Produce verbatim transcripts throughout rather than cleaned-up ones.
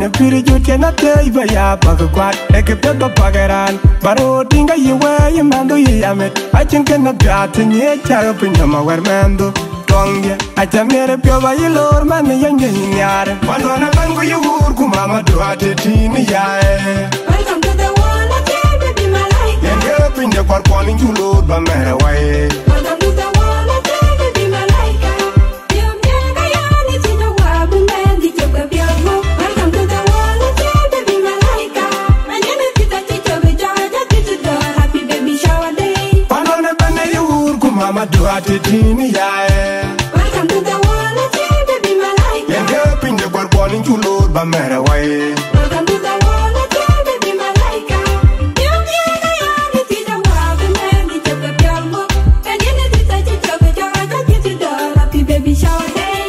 Pïïr jut cïn athiëëc bä ya bäk kuat, ee kë piɛth bä bäk ë raan, bä röör tïŋ ke yï wëë yï mɛnhdu yï yamit, acïn kën apiath të ŋiëc cäk piny nɔm awär mɛnhdu. Tuɔŋdiɛ̈, acä miɛt ë piɔ̈u bä yï loor mɛnh ë yeny ke yï nhiaar. Wä luɔn ëbɛ̈n ku yï wuur ku mama duaat ë tïn ë yae. Welcome to the world, okay, baby malaika. Yen ke piny de kuarkuɔn yïn cu loor bä mɛ̈r ë wai. Welcome to the world, okay, baby malaika. Welcome to the world, okay, baby malaika. Mama duaat ë tïn ë yae. Welcome to the world, okay, baby malaika. Yen ke piny de kuarkuɔn yïn cu loor bä mɛ̈r ë wai. Welcome to the world, okay, baby malaika.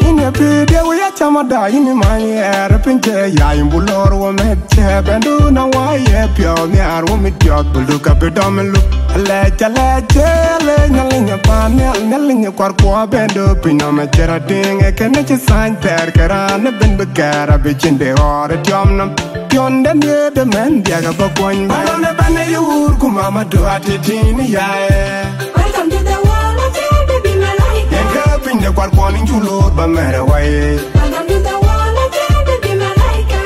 Yïn ë pïïr diɛ̈ wïc acä mada, yïn ë many ɣɛɛr piny cë yai, yïn bu lor wä mɛt cë bɛ̈ndu na wä ye piɔ̈u nhiaar wä mit piɔ̈th, bul du ka bï dɔm ë lup. Alɛc, alɛc, alɛc, Nhialic ë paan nhial, Nhialic ë kuarkuɔ bɛ̈ndu piny nɔm ë cï rɔt tïŋ, ee kënë cï thany thɛɛr ke raan ëbɛ̈n bï kɛɛr abï cin de ɣɔɔr ë tiɔm nɔm. Piɔ̈n den ye de mɛn diäk abä kuɔny bä. Alɔn ëbɛ̈n ë yï wuur ku mama duaat ë tïn ë yae. Welcome to the world, okay, baby malaika. Yen ke piny de kuarkuɔn yïn cu loor bä mɛ̈r ë wai. Welcome to the world, okay, baby malaika.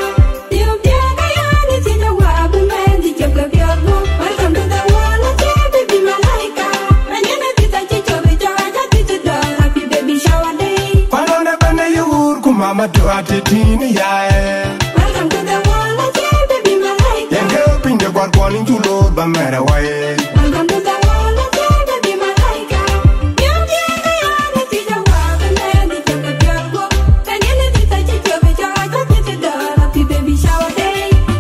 Welcome to the world, okay, baby malaika. Wä luɔn ëbɛ̈n ë yï wuur ku mama duaat ë tïn ë yae. Welcome to the world, okay, baby malaika. Yen ke piny de kuarkuɔn yïn cu loor bä mɛ̈r ë wai. Welcome to the world, okay, baby malaika.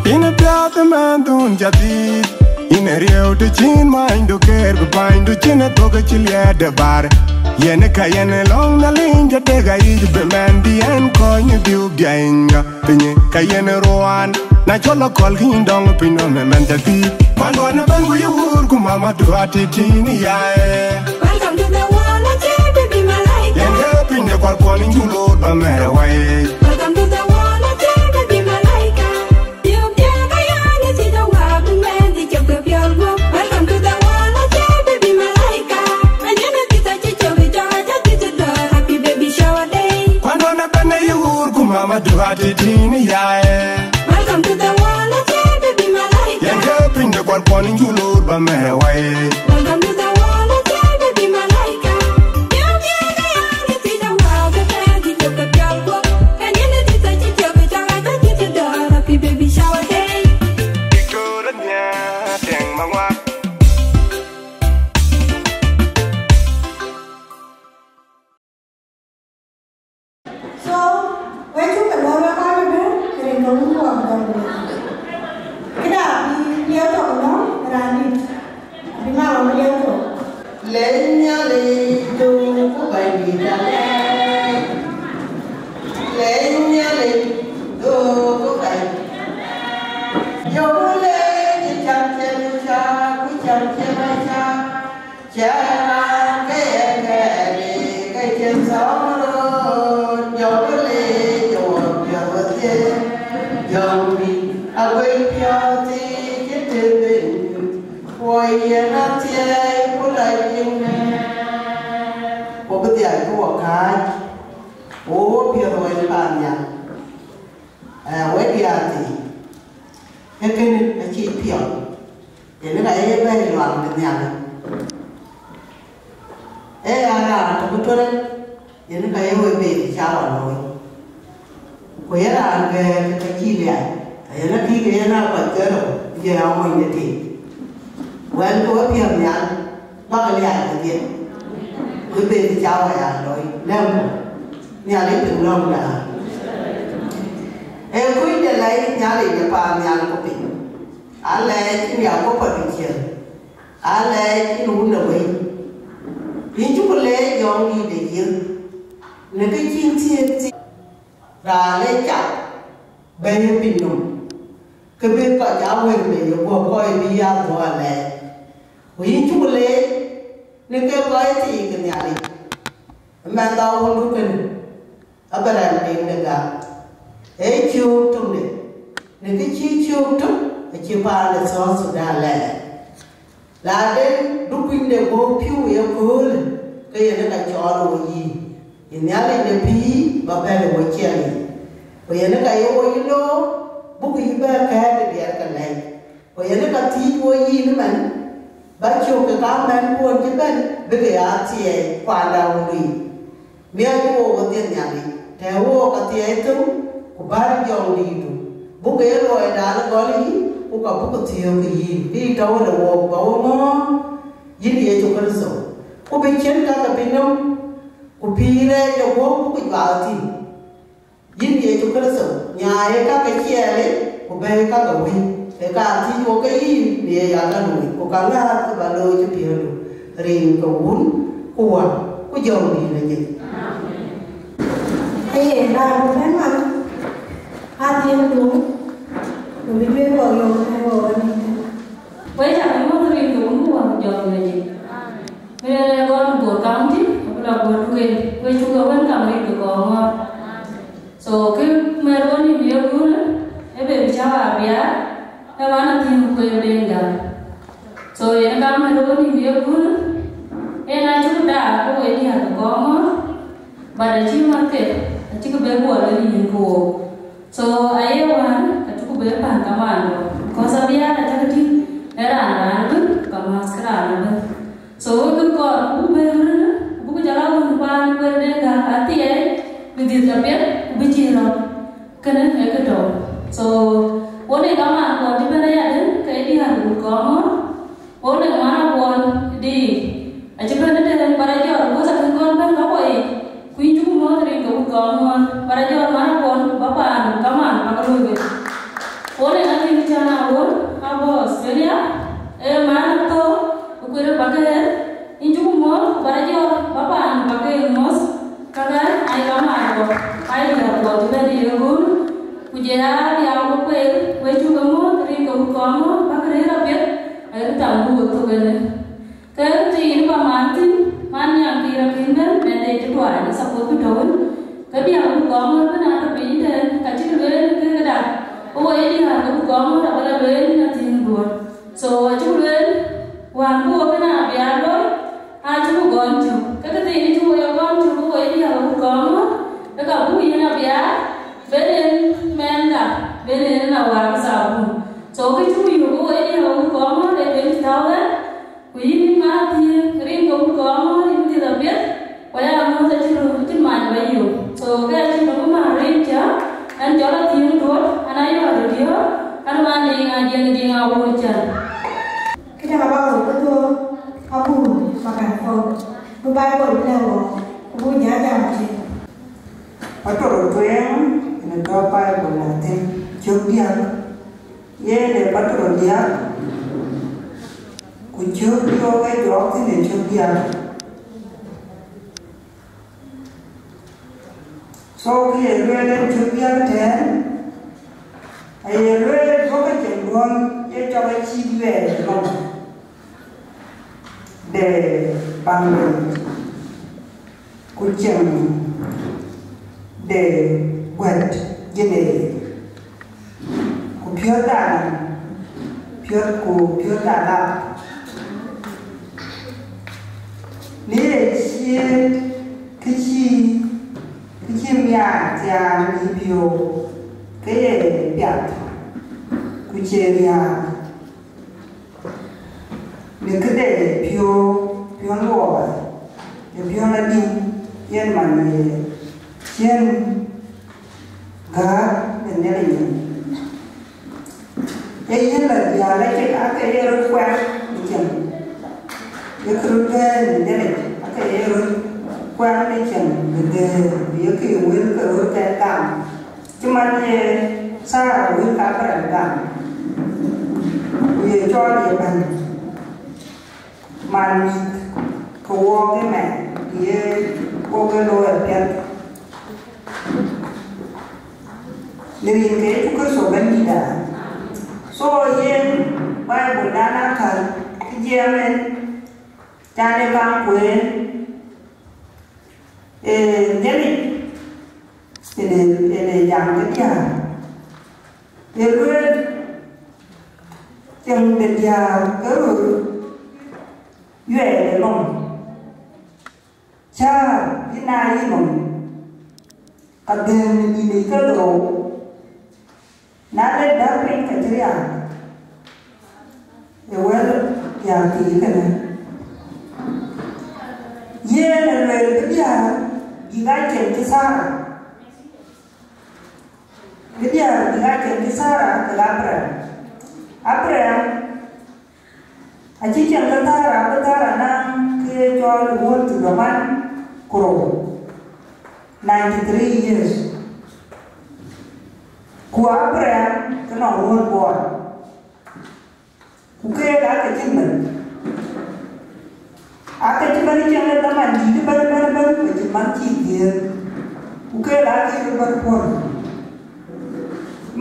Yïn ë piath ë mɛnhdu cä dhiëth, yïn ë riëëu të cïn manydu keer, ku panydu cïn ë thok ë cï liɛɛt de bar. Yen ë ka yen ë lɔ̈ŋ Nhialic cä tek ayic bï mɛnhdi ɛn kɔc në biu biany ŋa. Piny ka yen ruan, na cɔl akɔl kï yïn dɔŋ piny nɔm ë mɛn cä thiëëc. Kuan duɔn ëbɛ̈n ku yï wuur ku mama duaat ë tïn ë yae. Welcome to the world, okay, baby malaika. Yen ke piny de kuarkuɔn yïn cu loor bä mɛ̈r ë wai. Welcome to the world, okay, baby malaika. Welcome to the world, okay, baby malaika. Happy baby shower day. Kuan duɔn ëbɛ̈n ë yï wuur ku mama duaat ë tïn ë yae. Welcome to the world, okay, baby malaika. Yen ke piny de kuarkuɔn yïn cu loor bä mɛ̈r ë wai. Welcome to the world, okay, baby malaika. Happy baby shower day. So, wek cuk ke lor wek kɔc ëbɛ̈n, ke rin ke wun wɔ dɔm. Këda bï liɛp thok ënɔɔnë, raan dït abï ŋa wɔ bï liɛp thok. Lɛc Nhialic, dhuk ku Bɛ̈nydït alɛɛc. Lɛc Nhialic, dhuk ku Bɛ̈nydït alɛɛc. Jɔku leec ë cam cï bï cak, ku cam cï bï cak. Cï raan ke ye kɛɛr, ke cïn thɔ̈ɔ̈ŋ röt, jɔku leec ë wɔ piɔ̈ɔ̈th wedhie. Jɔŋdït aguëc piɔ̈ɔ̈th thii cï tëë piny, ku yen athiɛɛi ku lɔ yic nɛn. Ku bï dhiac bï wɔ kääc, ku wɔ piɔ̈ɔ̈th wɛ̈ny paannhial. Ee, wek diäär thii, ee kënë acïï piɔ̈ɔ̈th, yen ka ye bɛ̈ɛ̈i luaŋ de Nhialic. Ee ya raan tök ë tueŋ, yen ka ye wek bɛ̈ɛ̈i cä lɔ looi. Ku ye raan gɛ̈ɛ̈r ke cïï liac, yen akï ke yen aa kɔc ke rou, jɔ ya monyde tik. Wɛ̈lkï wepiɔ̈ɔ̈th nhial, bäk liac kedhie, bï bɛ̈ɛ̈i cä wɔ ya looi, lɛ̈mku Nhialic piŋ lɔ̈ŋda. Ee kuc de lɛc Nhialic de paannhial ku piny, alɛɛc yïn Yakoba bï ciël, alɛɛc yïn wun de wëi. Yïn cuk leec Jɔŋdït de yiëth, në kë cïn thiëëk thïn. Raan ë cak bɛ̈ny ë piny nɔm, ke bï kɔc aa wël bei ë guɔ̈p kɔc bï ya dhuɔ̈k alɛɛc. Ku yïn cuk leec në ke kɔc thii ke Nhialic. Ëmɛn dhɔ̈k wundu kënë, Abaram Deŋ de Gam, ee cöök töŋde, Cök tök acï paan de South Sudan lɛɛr. La den du piny de guɔ̈p piu ye köölë, ke yen ka cɔɔl wo yï. Yï Nhialic de pïïr ba bɛ̈n ë wo ciɛɛŋ yic. Ku yen ka ye wo yï loor, buk yï bɛ̈n kɛ̈ɛ̈t de diɛɛr ke lɛ̈i. Ku yen ka thiëc wo yïn ëmɛn, ba cök ke kaam mɛnhkuɔn cï bɛ̈n, bïk ya thiɛɛi kuanda wun luic. Miɔc wo wo dhiëth Nhialic, tɛ̈ɛ̈u wo ka thiɛɛi thou, ku bär jɔŋdïïtdu, buk ye luɔidan gɔl yï, ku ka buk thiöök yï, bï tɔ̈u në wook ba wo ŋɔ̈ɔ̈r, yïn Yecu Kërtho. Ku bï ciën ka ke pinynhom, ku pïïr rɛɛc de guɔ̈p buk juak thïn. Yïn Yecu Kërtho, nyaai ka ke ciɛɛlic, ku bɛ̈ɛ̈i ka ke wëi, ee ka thiëc wo ke yïn, në ye ya ka luui, ku ka ŋäär ke ba looi cï piɔ̈ndu, rin ke Wun, ku Wät, ku Jɔŋdït Lajik. Ee, raan bï bɛ̈n man, aa dhiëëŋ duŋ, ku bï duëër wɔ yɔ̈ɔ̈k në wɔ ɣɔn ëtɛ̈n. Wek cä ke nyuɔ̈th rin ke Wun ku Wät ku Jɔŋdït Lajik. Ee, gɔn Bor County, abï lɔ Bor duken, wek cuk ë wën kam rin ke Kɔŋɔ̈ɔ̈r. So, kë mɛt wo nïm ye gun, ë be bï cä wa biaar, ë wan athiëŋ kueer den gam. So, yen ka mɛt wo nïm ye gun, yen acuk daak ke wek diäär ke Kɔŋɔ̈ɔ̈r, but acï mat ke, acïk be guɔ lɔ nïm ke wook. So, aye wään, acuk be pän kaman, because abiaar acäk tïŋ, ë raan raan ëbën, ka math ke raan ëbën. So, wek kɔɔr, ku buk bɛ̈n rin, ku buk jɔl a wun paan kueer den gam athiɛɛi, bï dhiëth apiɛth, ku bï cïï rɔt. Kënë ee kë tɔ̈u. So, wo në kaman kuɔn cï bɛ̈n aya den, ke diäär ke wut Kɔŋɔ̈ɔ̈r, wo në ŋuan akuɔn diic, acï bɛ̈n ëtɛ̈ɛ̈n, but ajɔl, because akën kɔn bɛ̈n ka kuɔ yic, ku yïn cuk muɔ̈ɔ̈th rin ke wut Kɔŋɔ̈ɔ̈r, but ajɔl ŋuan akuɔn, ba paan, kaman, ba ke luöi wek. Wo në Athïn Cän Awor, abɔ̈ Australia, ee man athou, ku kueer ba ke ɣer, yïn cuk muɔ̈ɔ̈th, but ajɔl, ba paan, ba ke muɔ̈ɔ̈th, kakë, ai kaman kuɔ, ai diäär kuɔ cï bɛ̈n ye gun, ku jɔl ya diäär ku kueer, wek cuk ke muɔ̈ɔ̈th, rin ke wut Kɔŋɔ̈ɔ̈r, bäk rëër apiɛth, aye röt tam buk wek thök ënë. Ke röt yïn ba man thïn, man nyaŋ kï rɔt kën bɛ̈n, mɛnhde cï tuany, ë support bï tɔ̈u wën. Ke diäär wut Kɔŋɔ̈ɔ̈r bï na tɔ̈ piny tɛ̈n, ka cïk lueel ke këda, ke wo ye diäär ke wut Kɔŋɔ̈ɔ̈r, abï lɔ lueel në thiëŋ duɔ̈ɔ̈r. So, acuk lueel, wään bï wo bï na biaar looi, acuk gɔl cök. Ke këthiin cuk wo ye gɔl cök, ke wo ye diäär ke wut Kɔŋɔ̈ɔ̈r, ke ka buk yïn abiaar, ben en mɛnhda, ben en na waak thabun. So, kë cuk yök, ke wo ye diäär ke wut Kɔŋɔ̈ɔ̈r, ee twenty thousand, ku yïn man athiëëŋ rin ke wut Kɔŋɔ̈ɔ̈r, yïn dhiëth apiɛth, ku ya muɔ̈ɔ̈th acï röt, acï many ba yök. So, ke acï nɔm man rin cä, ɛn cɔl Athiëëŋ Duɔ̈t, ɛn ayɔ̈ɔ̈r röt yɔ̈ɔ̈k, ɛn man Diŋ Ajiëŋ Diŋ Awor Cän. Këdäŋ abä ɣöt kedhie abun microphone, bï Bible bï lɛ̈k ɣɔn, ku buk jam jam cï. Patro tueŋ në tɔ̈ Bible na thïn, cök diäk, yen ee patro diäk, ku cök yök ë jɔɔk thïn ë cök diäk. So, kë ye lueel en cök diäk tɛ̈ɛ̈n, aye lueel duɔ̈kkë cïn duɔ̈n ye cɔk acït yuɛɛr ë lɔ̈ŋ de baŋ de, ku cieŋ de guɛ̈t jënë, ku piɔ̈ɔ̈th aa, piɔ̈ɔ̈th ku piɔ̈ɔ̈th aa lap. Në ye ciëët kë cï, kë cï miaar thiaan në piɔ̈u, ke ye piath, ku cie riääk. Në këde piɔ̈u, piɔ̈n luɔɔi, në piɔ̈n adï, yen man ye ciën gäär në Nhialic nyin. Ee yen la diäär acïk ake ye röt kuɛɛr në cieŋ, ye kë röt gäär në Nhialic ake ye röt kuɛɛr në cieŋ, në gäär, ku ye kë ye wël ke röt kɛn gam. Cï man ye Thara wël ka Abraɣam gam, ku ye cɔɔl ye bɛ̈ny, man mïth ke wɔɔk ëmɛn, ku ye wɔɔk ë looi apiɛth. Në rin ke Yecu Kërtho Bɛ̈nydïïtda. So yen Bible dan akäl, kë jiɛɛm en, can ë kaŋ kueen, ee, Nhialic, ënë, ënë jam ke diäär. Ee lueel, Tiŋ de diäär ke röör, yuɛɛr de lɔ̈ŋ, cäär bï na yï nɔm, ka dhëëŋ në dït yic ke dhorou, na le däk piny ka cï riaak, ë wël diäär thii kënë. Yen ë lueel bï diäär bïk aa cieŋ cï Thara, bï diäär bïk aa cieŋ cï Thara kek Abraham. Abraham acï cieŋ ke Thara, abï Thara naŋ kë ye cɔl wuɔ̈t thiërdhoŋuan ku rou, ninety three years. Ku Abraham ke nɔŋ wuɔ̈t buɔɔt, ku keek aake cïn bɛ̈n, aake cï bɛ̈n cieŋ ë dhaman dïït ëbɛ̈n ëbɛ̈n ëbɛ̈n, ku cïn man cï dhiëëth, ku keek aake cï bɛ̈n puɔ̈l.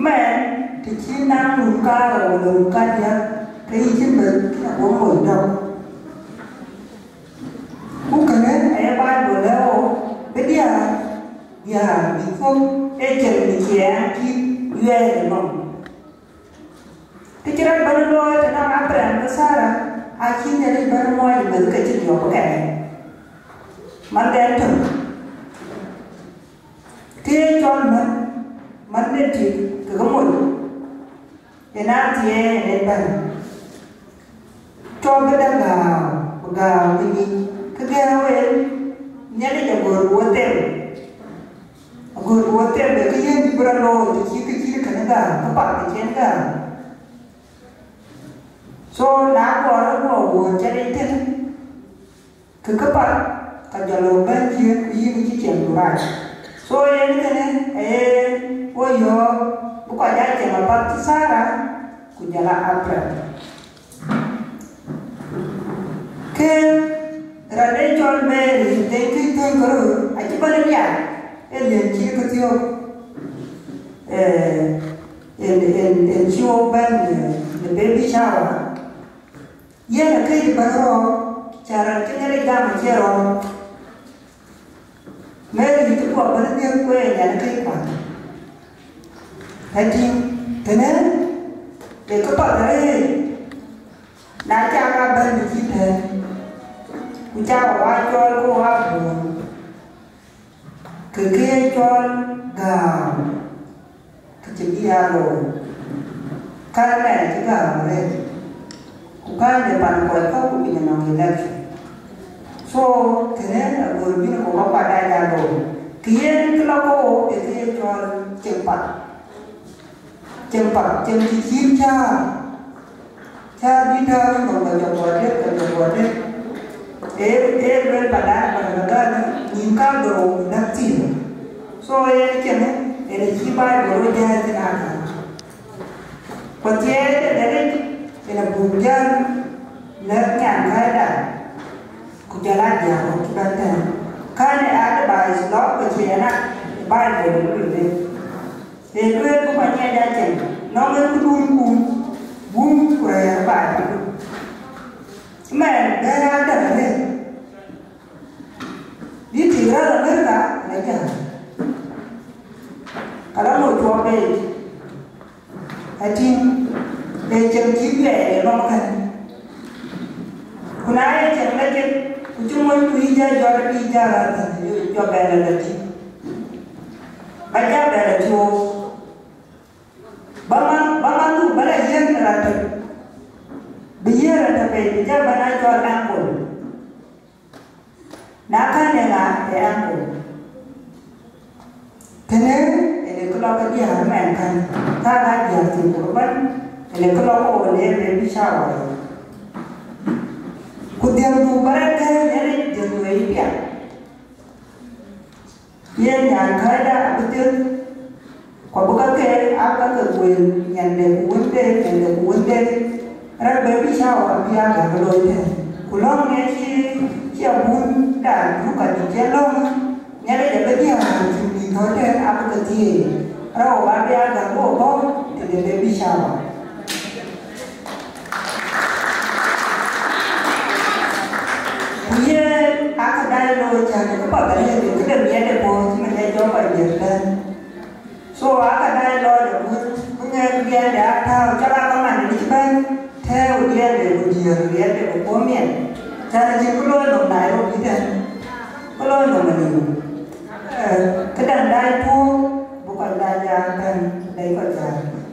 Mɛn, të cï naŋ run karou wala run kadiäk, ke yï cïn bɛ̈n, ago moc dɔ̈k. Ku kënë aye Baibul lɛ̈k ɣo, bï diäär, diäär bï thök ë cieŋ në ciɛɛŋ cït yuɛɛr ë nɔm. Kë cï rɔt bɛ̈n looi tënɔŋ Abraham ku Thara, acï Nhialic bɛ̈n muɔɔc ë meth ke cï jɔɔk ë kɛɛc, manhden tök. Kë ye cɔl män, män de tik kekë moc, yen aa thiëëc yen en bɛ̈n. Cɔk bï däk gääu, bï gääu bï nyic, kë gɛ̈ɛ̈u en, Nhialic agöör bï wo them. Agöör bï wo them, bï kë yen bï rɔt looi, të cï kë cït kënë gääu, këpath të cï en gääu. So, na guɔ rɔt guɔ wuɔ̈ɔ̈t cä lec tënë, ke këpath, ka jɔl wo bɛ̈n ciëën, ku yïn cï ciɛɛŋdu rac. So, yen kënë, ee, wo yɔ̈ɔ̈k, bï kɔc aa cieŋ apath cï Thara, ku jɔl a Abraham. Ke raan ë cɔl Mary, den kë thöŋ ke röör, acï bɛ̈n ë liac, ë liɛ̈n cï ke thiɔ̈k, ee, en, en, en cï wo bɛ̈n, ee, në baby shower. Yen akëc bɛ̈n rɔ̈ɔ̈k, cä raan cï Nhialic gam acie rɔ̈ɔ̈k. Mary cï guɔ bɛ̈n dhiëth ku ee nyan kë path. Ëtïŋ, tënë, ee këpath arëët, na cak a bɛ̈n bï cït tɛ̈ɛ̈n, ku cak a wa cɔɔl ke wa buɔ̈ɔ̈r, ke kë ye cɔl gääu, ke cï bï aa looi. Kän mɛn acï gääu arëët, ku kän de pan kɔc kɔ̈k ku piny anɔŋ election. So, kënë agöör bïn ku bä kuat aa jal looi. Kë yen kë lɔ ke wo, ee kë ye cɔl cieŋ path. Cieŋ path, cieŋ cï cïïr cäär. Cäär bï tääu ë nɔm, ka jɔ guɔ dek, ka jɔ guɔ dek. Ee, ee luel pandan, pan Ramadhan, nïn kadhorou däk thïn. So, yen cieŋë, yen acï Baibul rɔt jääl thïn aka. Ku thiëëc de Nhialic, yen abuk jäl lɛ̈k nyan kääcda, ku jɔl a diäär rɔt cï bɛ̈n tɛ̈ɛ̈n. Kän ë advice lɔ, ku cï en a Baibul ë lueel. Ee lueel bï kɔc ŋiɛc acieŋ, nɔŋ en këdun kum, bum ku rɛ̈ɛ̈r baai piny. Mɛn bɛ̈ɛ̈r adäk arëët, bï tik rɛ̈ɛ̈r Amerika, na jäl, ka la mɔc cuɔp bei. Atïŋ, ee cieŋ cï biɛɛr ë nɔm kën. Ku na ye cieŋ lɔ cin, ku cï mony ku yï jɔ jɔt bï jal a thïn, jɔ bɛ̈n lɔ tïŋ. Ba jal bɛ̈n lɔ tïŋ wok. Ba man, ba man du, ba la yiën raan tök. Bï yiën raan tök bei, bï jal bɛ̈n a cɔl uncle. Na kän ë ŋa ë uncle? Kënë ënë kë lɔ ke diäär mɛn kän, ka ŋa diäär thïn ku bɛ̈n, ënë kë lɔ ke wo le baby shower. Ku dhiëŋdu bä rɛ̈t kën ënë dhiëŋdu ë yï piath. Yen nyan kääcda abï thiëth, ku abï käke aa käke guëër, nyande ku wënde, nyande ku wënde, rɛ̈t baby shower abï aa gäk looi tɛ̈ɛ̈n. Ku lɔ̈ŋ ë cï, cï abun da Luka dït cï lɔ̈ŋ, Nhialic abï diäär cïn bï thɔ̈u tɛ̈ɛ̈n abï ke thiëëc, rɛ̈ɛ̈u abï aa gäk wo bɔ̈ tëde baby shower. Ku yen aa kë dac looi cän ë këpath arëët, këde miɛt ë puɔ̈u cï man ë jɔ kɔc diëër tɛ̈ɛ̈n. So aa kë dac looi agut bï ŋɛk biɛnde aa tääu, cɔk aa kaman ë cï bɛ̈n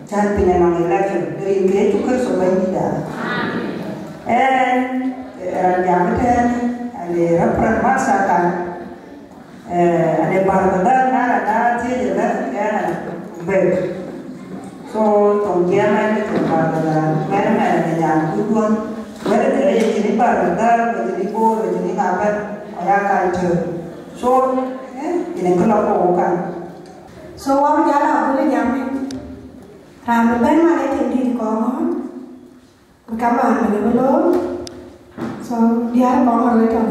Cän piny anɔŋ election, rin ke Yecu Kërtho Bɛ̈nydïtda. Ɛn, raan jam ëtɛ̈ɛ̈n, ane Reverend Martha Kan, eh, ane Barkadhal, na raan na thiëëc ëbɛ̈n, ke ɛn a bɛ̈k. So, thoŋ jiɛɛm ɛn ke Barkadhal, mɛn mɛn ane nyan kuc duɔ̈n. Wɛ̈t ë kërɛɛc cïn ë Barkadhal, wɛ̈t cïn ë Bor, wɛ̈t cïn ë ŋa bɛ̈n, aya kac tök. So, eh, yen ë kë lɔ ke wok kan. So, wok jal a gule jam ë. Raan bï bɛ̈n man ë tim dït kɔŋ ɣɔn, bï kamaan bï lëbï loor. So, diäär kɔŋ ɣɔn wek tɔŋ.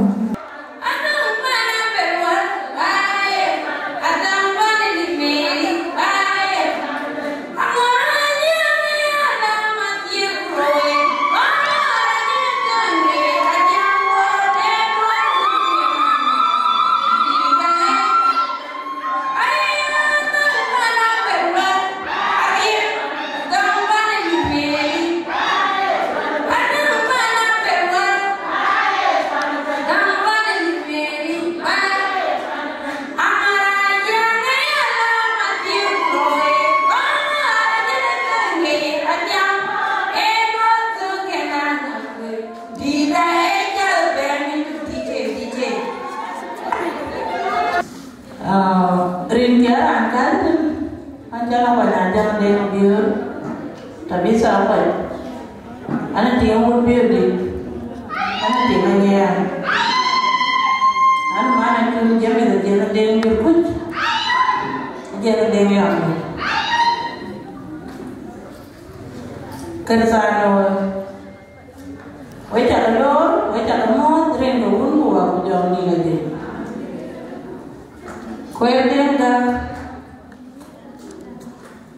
Ah, rin ke raan kal tïn, an, jal a kɔc a jam Deŋ Biöör, Tabitha a kɔc. An, a tiŋ wun Biöör dï, an, a tiŋ a nyiɛɛn. An, man a cïn James a jiɛn a Deŋ Biöör kuc, a jiɛn a Deŋ yɔm. Kërtho anɔɔi. Wek cä ke loor, wek cä ke muɔ̈ɔ̈th rin ke Wun ku Wät ku Jɔŋdït Lajik. Kueer Deŋ Gäk,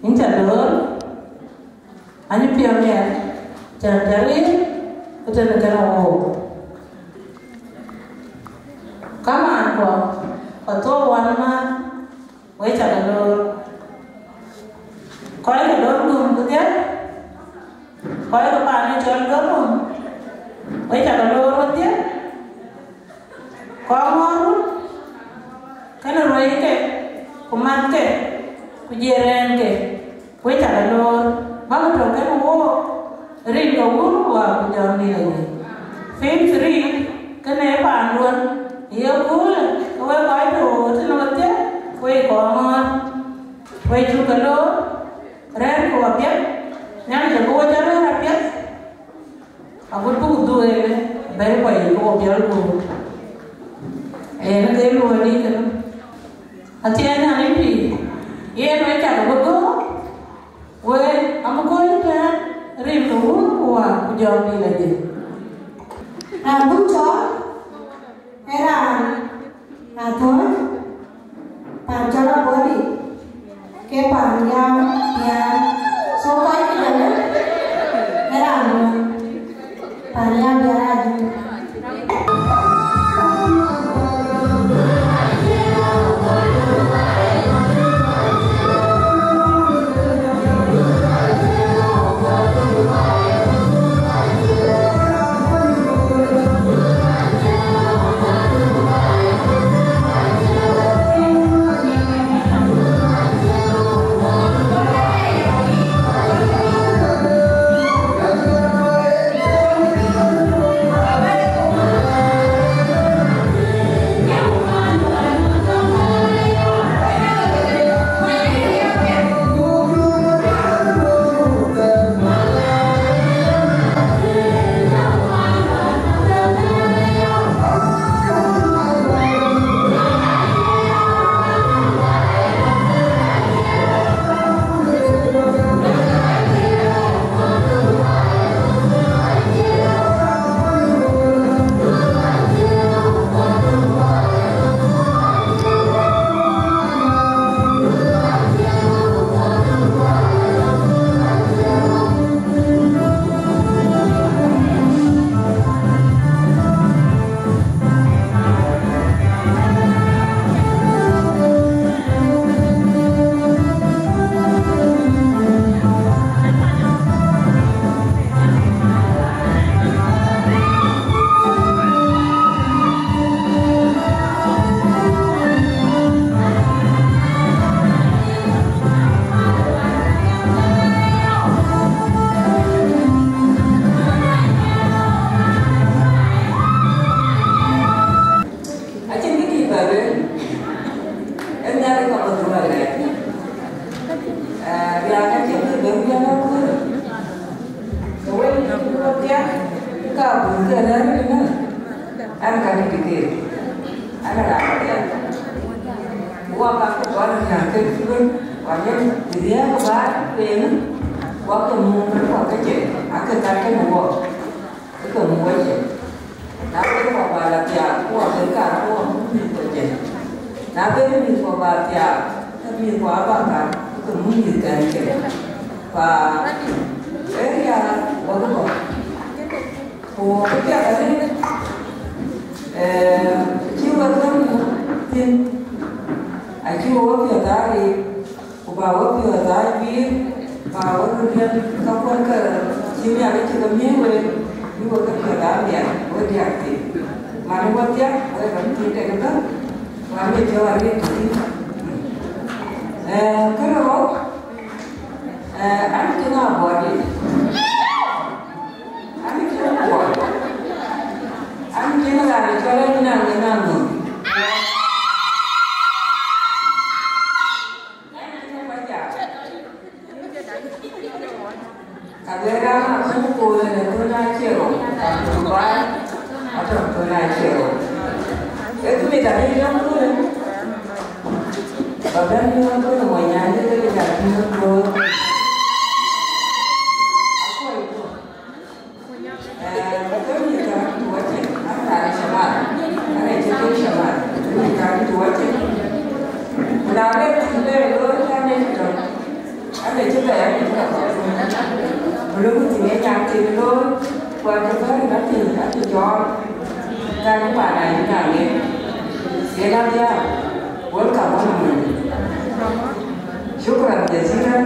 yïn cä loor, anyï piɔ̈u miɛt, cän cä ɣet ëtënë kënë wook. Kamaan kuɔ, Pathou Wän Määr, wek cä ke loor. Kɔc ke Dɔ̈ŋ Gum kedhie, kɔc ke paan ë cɔl Dɔ̈ŋ Gum, wek cä ke loor wedhie. Kɔc Ŋɔ̈ɔ̈r wun, kënë ruɛ̈ike, ku mathke, ku jiɛɛm rɛ̈ɛ̈rke, wek cä ke loor, bäk tɔ̈ kënë wook, rin ke Wun ku Wät ku Jɔŋdït Lajik. Fifth Street, kënë ee paanduɔ̈n, ye köölë, ke wek kɔc tɔ̈ tënë wedhie, wek kɔc Ŋɔ̈ɔ̈r, wek cuk ke loor, rɛ̈ɛ̈rku apiɛth, Nhialic abï we jɔt rɛ̈ɛ̈r apiɛth. Agut buk dhuk ënë, bɛ̈i kuɔ yic ke wo piɔl guur. Ënë ke luɔi dït kënë. Athiɛɛny an, yïn pïïr, yen wek cä ke bï gɔ̈ɔ̈r, wek abï gɔ̈ɔ̈r ëtɛ̈ɛ̈n, rin ke Wun ku Wät ku Jɔŋdït Lajik. Raan buk cɔɔl, ee raan Athööc, paan cɔl Abɔ̈dï, ke paan Yau Biaar. So kɔc ke jɔlë, ee raan duɔ̈n, paan Yau Biaar Ajur. Bɛ̈n bï an akut. Ke wek cï bï wek thiak, ke ka buk ke rɛ̈ɛ̈r ëtënë, an, ka dït keek, an, raan thiak. Ku wak aa ke gɔl riääk ke cï bɛ̈n, ku anyin bï riääk bä kueen, wak ke muk, wak ke cek, ake kat kenë wɔ, ke ke muk wecek. Na ben wɔ bä la thiaak, ku wɔ ben kaar, ku wɔ muk mïth kɔc cek. Na ben mïth wɔ bä thiaak, ke mïth wɔ abä kaar, ke muk mïth kɛn cek. Pa area wɔ ke kɔc. Ku kë piɛth arëët, eh, cï wek ɣön thïn, acï wek piɔ̈ɔ̈th aa riik. Ku bä wek piɔ̈ɔ̈th aa juiir, bä wek röt riɛl käkuɔn ke cï Nhialic cï ke miëëc week, bï wek ke piɔ̈ɔ̈th aa miɛt, wek diäk thïn. Man ë wek diäk, wek röt thïn tek ëbɛ̈n, ku an, ë piɔ̈u arëët thïn. Eh, kënë rou, eh, an, cïn abuɔɔt yic. An, cïn abuɔɔt. An, cïn raan ë cɔl an, naŋ, naŋ. Ka bï raan akɔ̈ɔ̈c kool në thön acï rou, ku bä atɔ̈ thön acï rou. Ee kë mit adï yɔ̈ŋ köölë, bä bɛ̈n yɔ̈ŋ köölë mony nyan dï ke ja tïŋ kööl. Akuɔc ku. Eh, ke mïth ka tuɔɔc cin, an, raan ë shamal, an, ë cï tïŋ shamal, ke mïth ka tuɔɔc cin. Ku na le tïŋ bɛ looi, ka ne cï tɔ̈, an, ë cï bɛ, an, ë cï tɔ̈. Ku le ku tïŋ ë nyan tïŋ looi, ku an, cï bɛ̈n, an, tïŋ, an, cï jɔɔr, ka ne paan aa yïn nyan ŋic. Yen adhiaak, welcome, welcome. Shukran jazilan,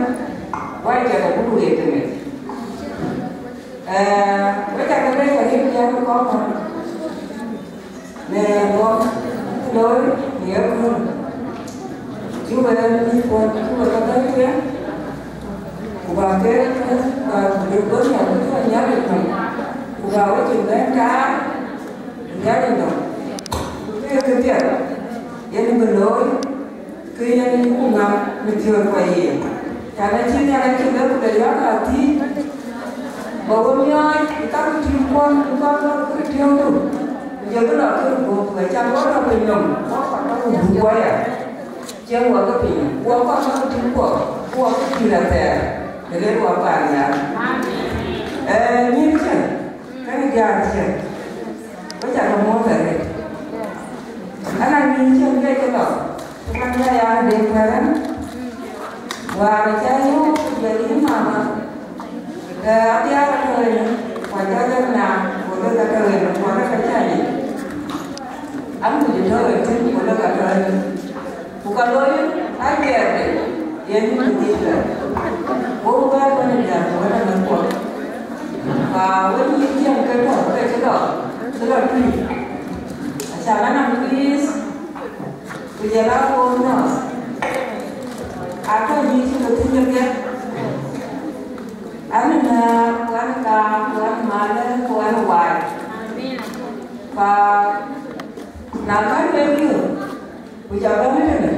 wai jɔt abuk ɣet tënë. Eh, wek ca ke bɛ̈n ke riëëc yɛn kɔ̈k kɔ̈k në ŋɔ̈k looi në yeköölë. Cï wek mïthkuɔn, cï wek ke bɛ̈n tueŋ, ku bä ke, bä ku bï bɔ̈ nhial, ku bï Nhialic nɔm, ku bä we cïn bɛ̈n taar ë Nhialic nɔm. Ku kë ye këpiɛth, yen bï looi, ke yen ku ŋa në piɔ̈ɔ̈th kua ye. Can acï Nhialic cï lëk ku le yɔ̈ɔ̈k athïïc, bä we miɔɔc ë ka ke tïŋ kuɔn, ku ka ke tïŋdu, ku jɔ bï lɔ kën guöp, ku acan wä lɔ piny nɔm, wä kɔn ka ku buk wä ya. Cieŋ wä ke piny, wä kɔn ka ku tïŋ kuɔ, ku wä ke pïïr athɛɛr, në ɣet wä paan nhial. Ee, nyïïr cä, kënë diäär cä, wek ca ke muɔ̈ɔ̈th arëët. Ënɔɔnë, nyïïr cä, wek ke lɔ, ku man ya, ya de kuɛɛrën, wäär ca yöök, ku jɔ yïn mama, ee, adhiaar atɔ̈ ënë, ku ajɔ lɛ̈k naaŋ, ku lëk atɔ̈ ënë, ku alëk acä yic. An, ku jɔ tɔ̈ ëtïn, ku lëk atɔ̈ ënë. Ku ka looi ajiɛɛrde, yen ku dhil lɔ. Wo bɛ̈ɛ̈r wën ë diäär ku wën ë mɛ̈thkuɔ. Ka wën yï tiɛm ke tɔ̈ ke cï lɔ, cï lɔ tui. Aca lɔ nɔm Greece, ku jɔl a wo nɔ̈ɔ̈th. Atɔ̈ yï cï ke thïn ë piɛth. An ë nääk, ku an ë kaam, ku an ë malë, ku an ë waai. Ka na kän wek yök, ku ca bɛ̈n ëtënë,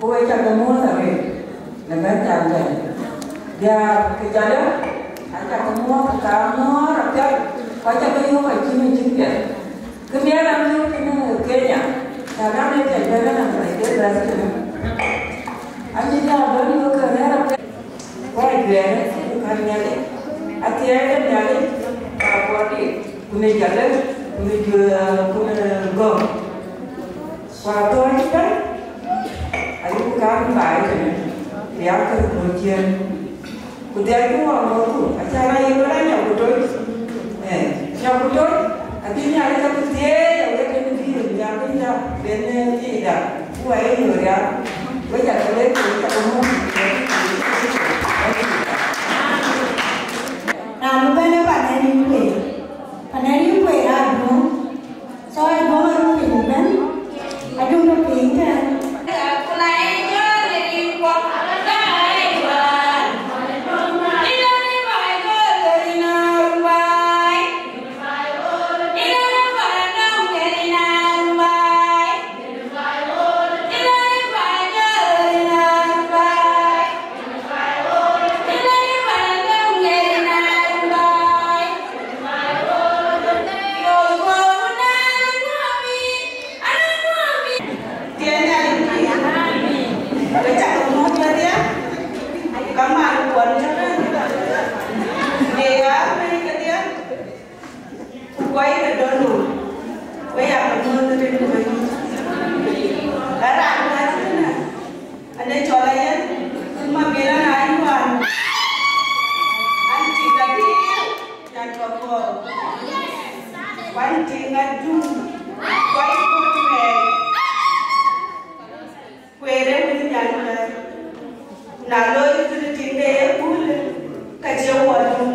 ku wek ca ke muɔ̈ɔ̈th arëët në bɛ̈n can bɛ̈n. Diäär ke jɔlë, aca ke muɔ̈ɔ̈th, ka muɔ̈ɔ̈r apiɛth, ku aca ke yök acïn ë cïn piɛth. Kë bï an a yök tënë Kenya, ca na në piɛc bɛ̈n ënɔm, rɛc de bɛ̈th tënë. Acï jɔ bɛ̈n yök ke rɛ̈ɛ̈r apiɛth. Ku ajuɛɛrë, ku kän Nhialic, athiɛɛi de Nhialic, ka kuɔɔr dït, ku në jɔlë, ku në juëër, ku në gɔ̈k. Ku athɔ̈ɔ̈c ëbɛ̈n, ayï ku kän baai tënë, bï a kërë ku ciëën. Ku dhiɛl ku ŋɔɔk ŋɔ̈ɔ̈thku, acan a ye lueel an, nyɔk ku toc. Ee, nyɔk ku toc, abï Nhialic abï thieei, awek en bï rin jam piny da, ben, ee, yic da, ku wa ye yöör ya, we ca ke lek, we ca ke muk. Raan bï bɛ̈n ë pan ë rin kueer, pan ë rin kueer aa duɔ̈ɔ̈m. So, aduɔ̈ŋ aruk piny ëbɛ̈n, aduɔ̈ŋ tɔ̈ piny tɛ̈n.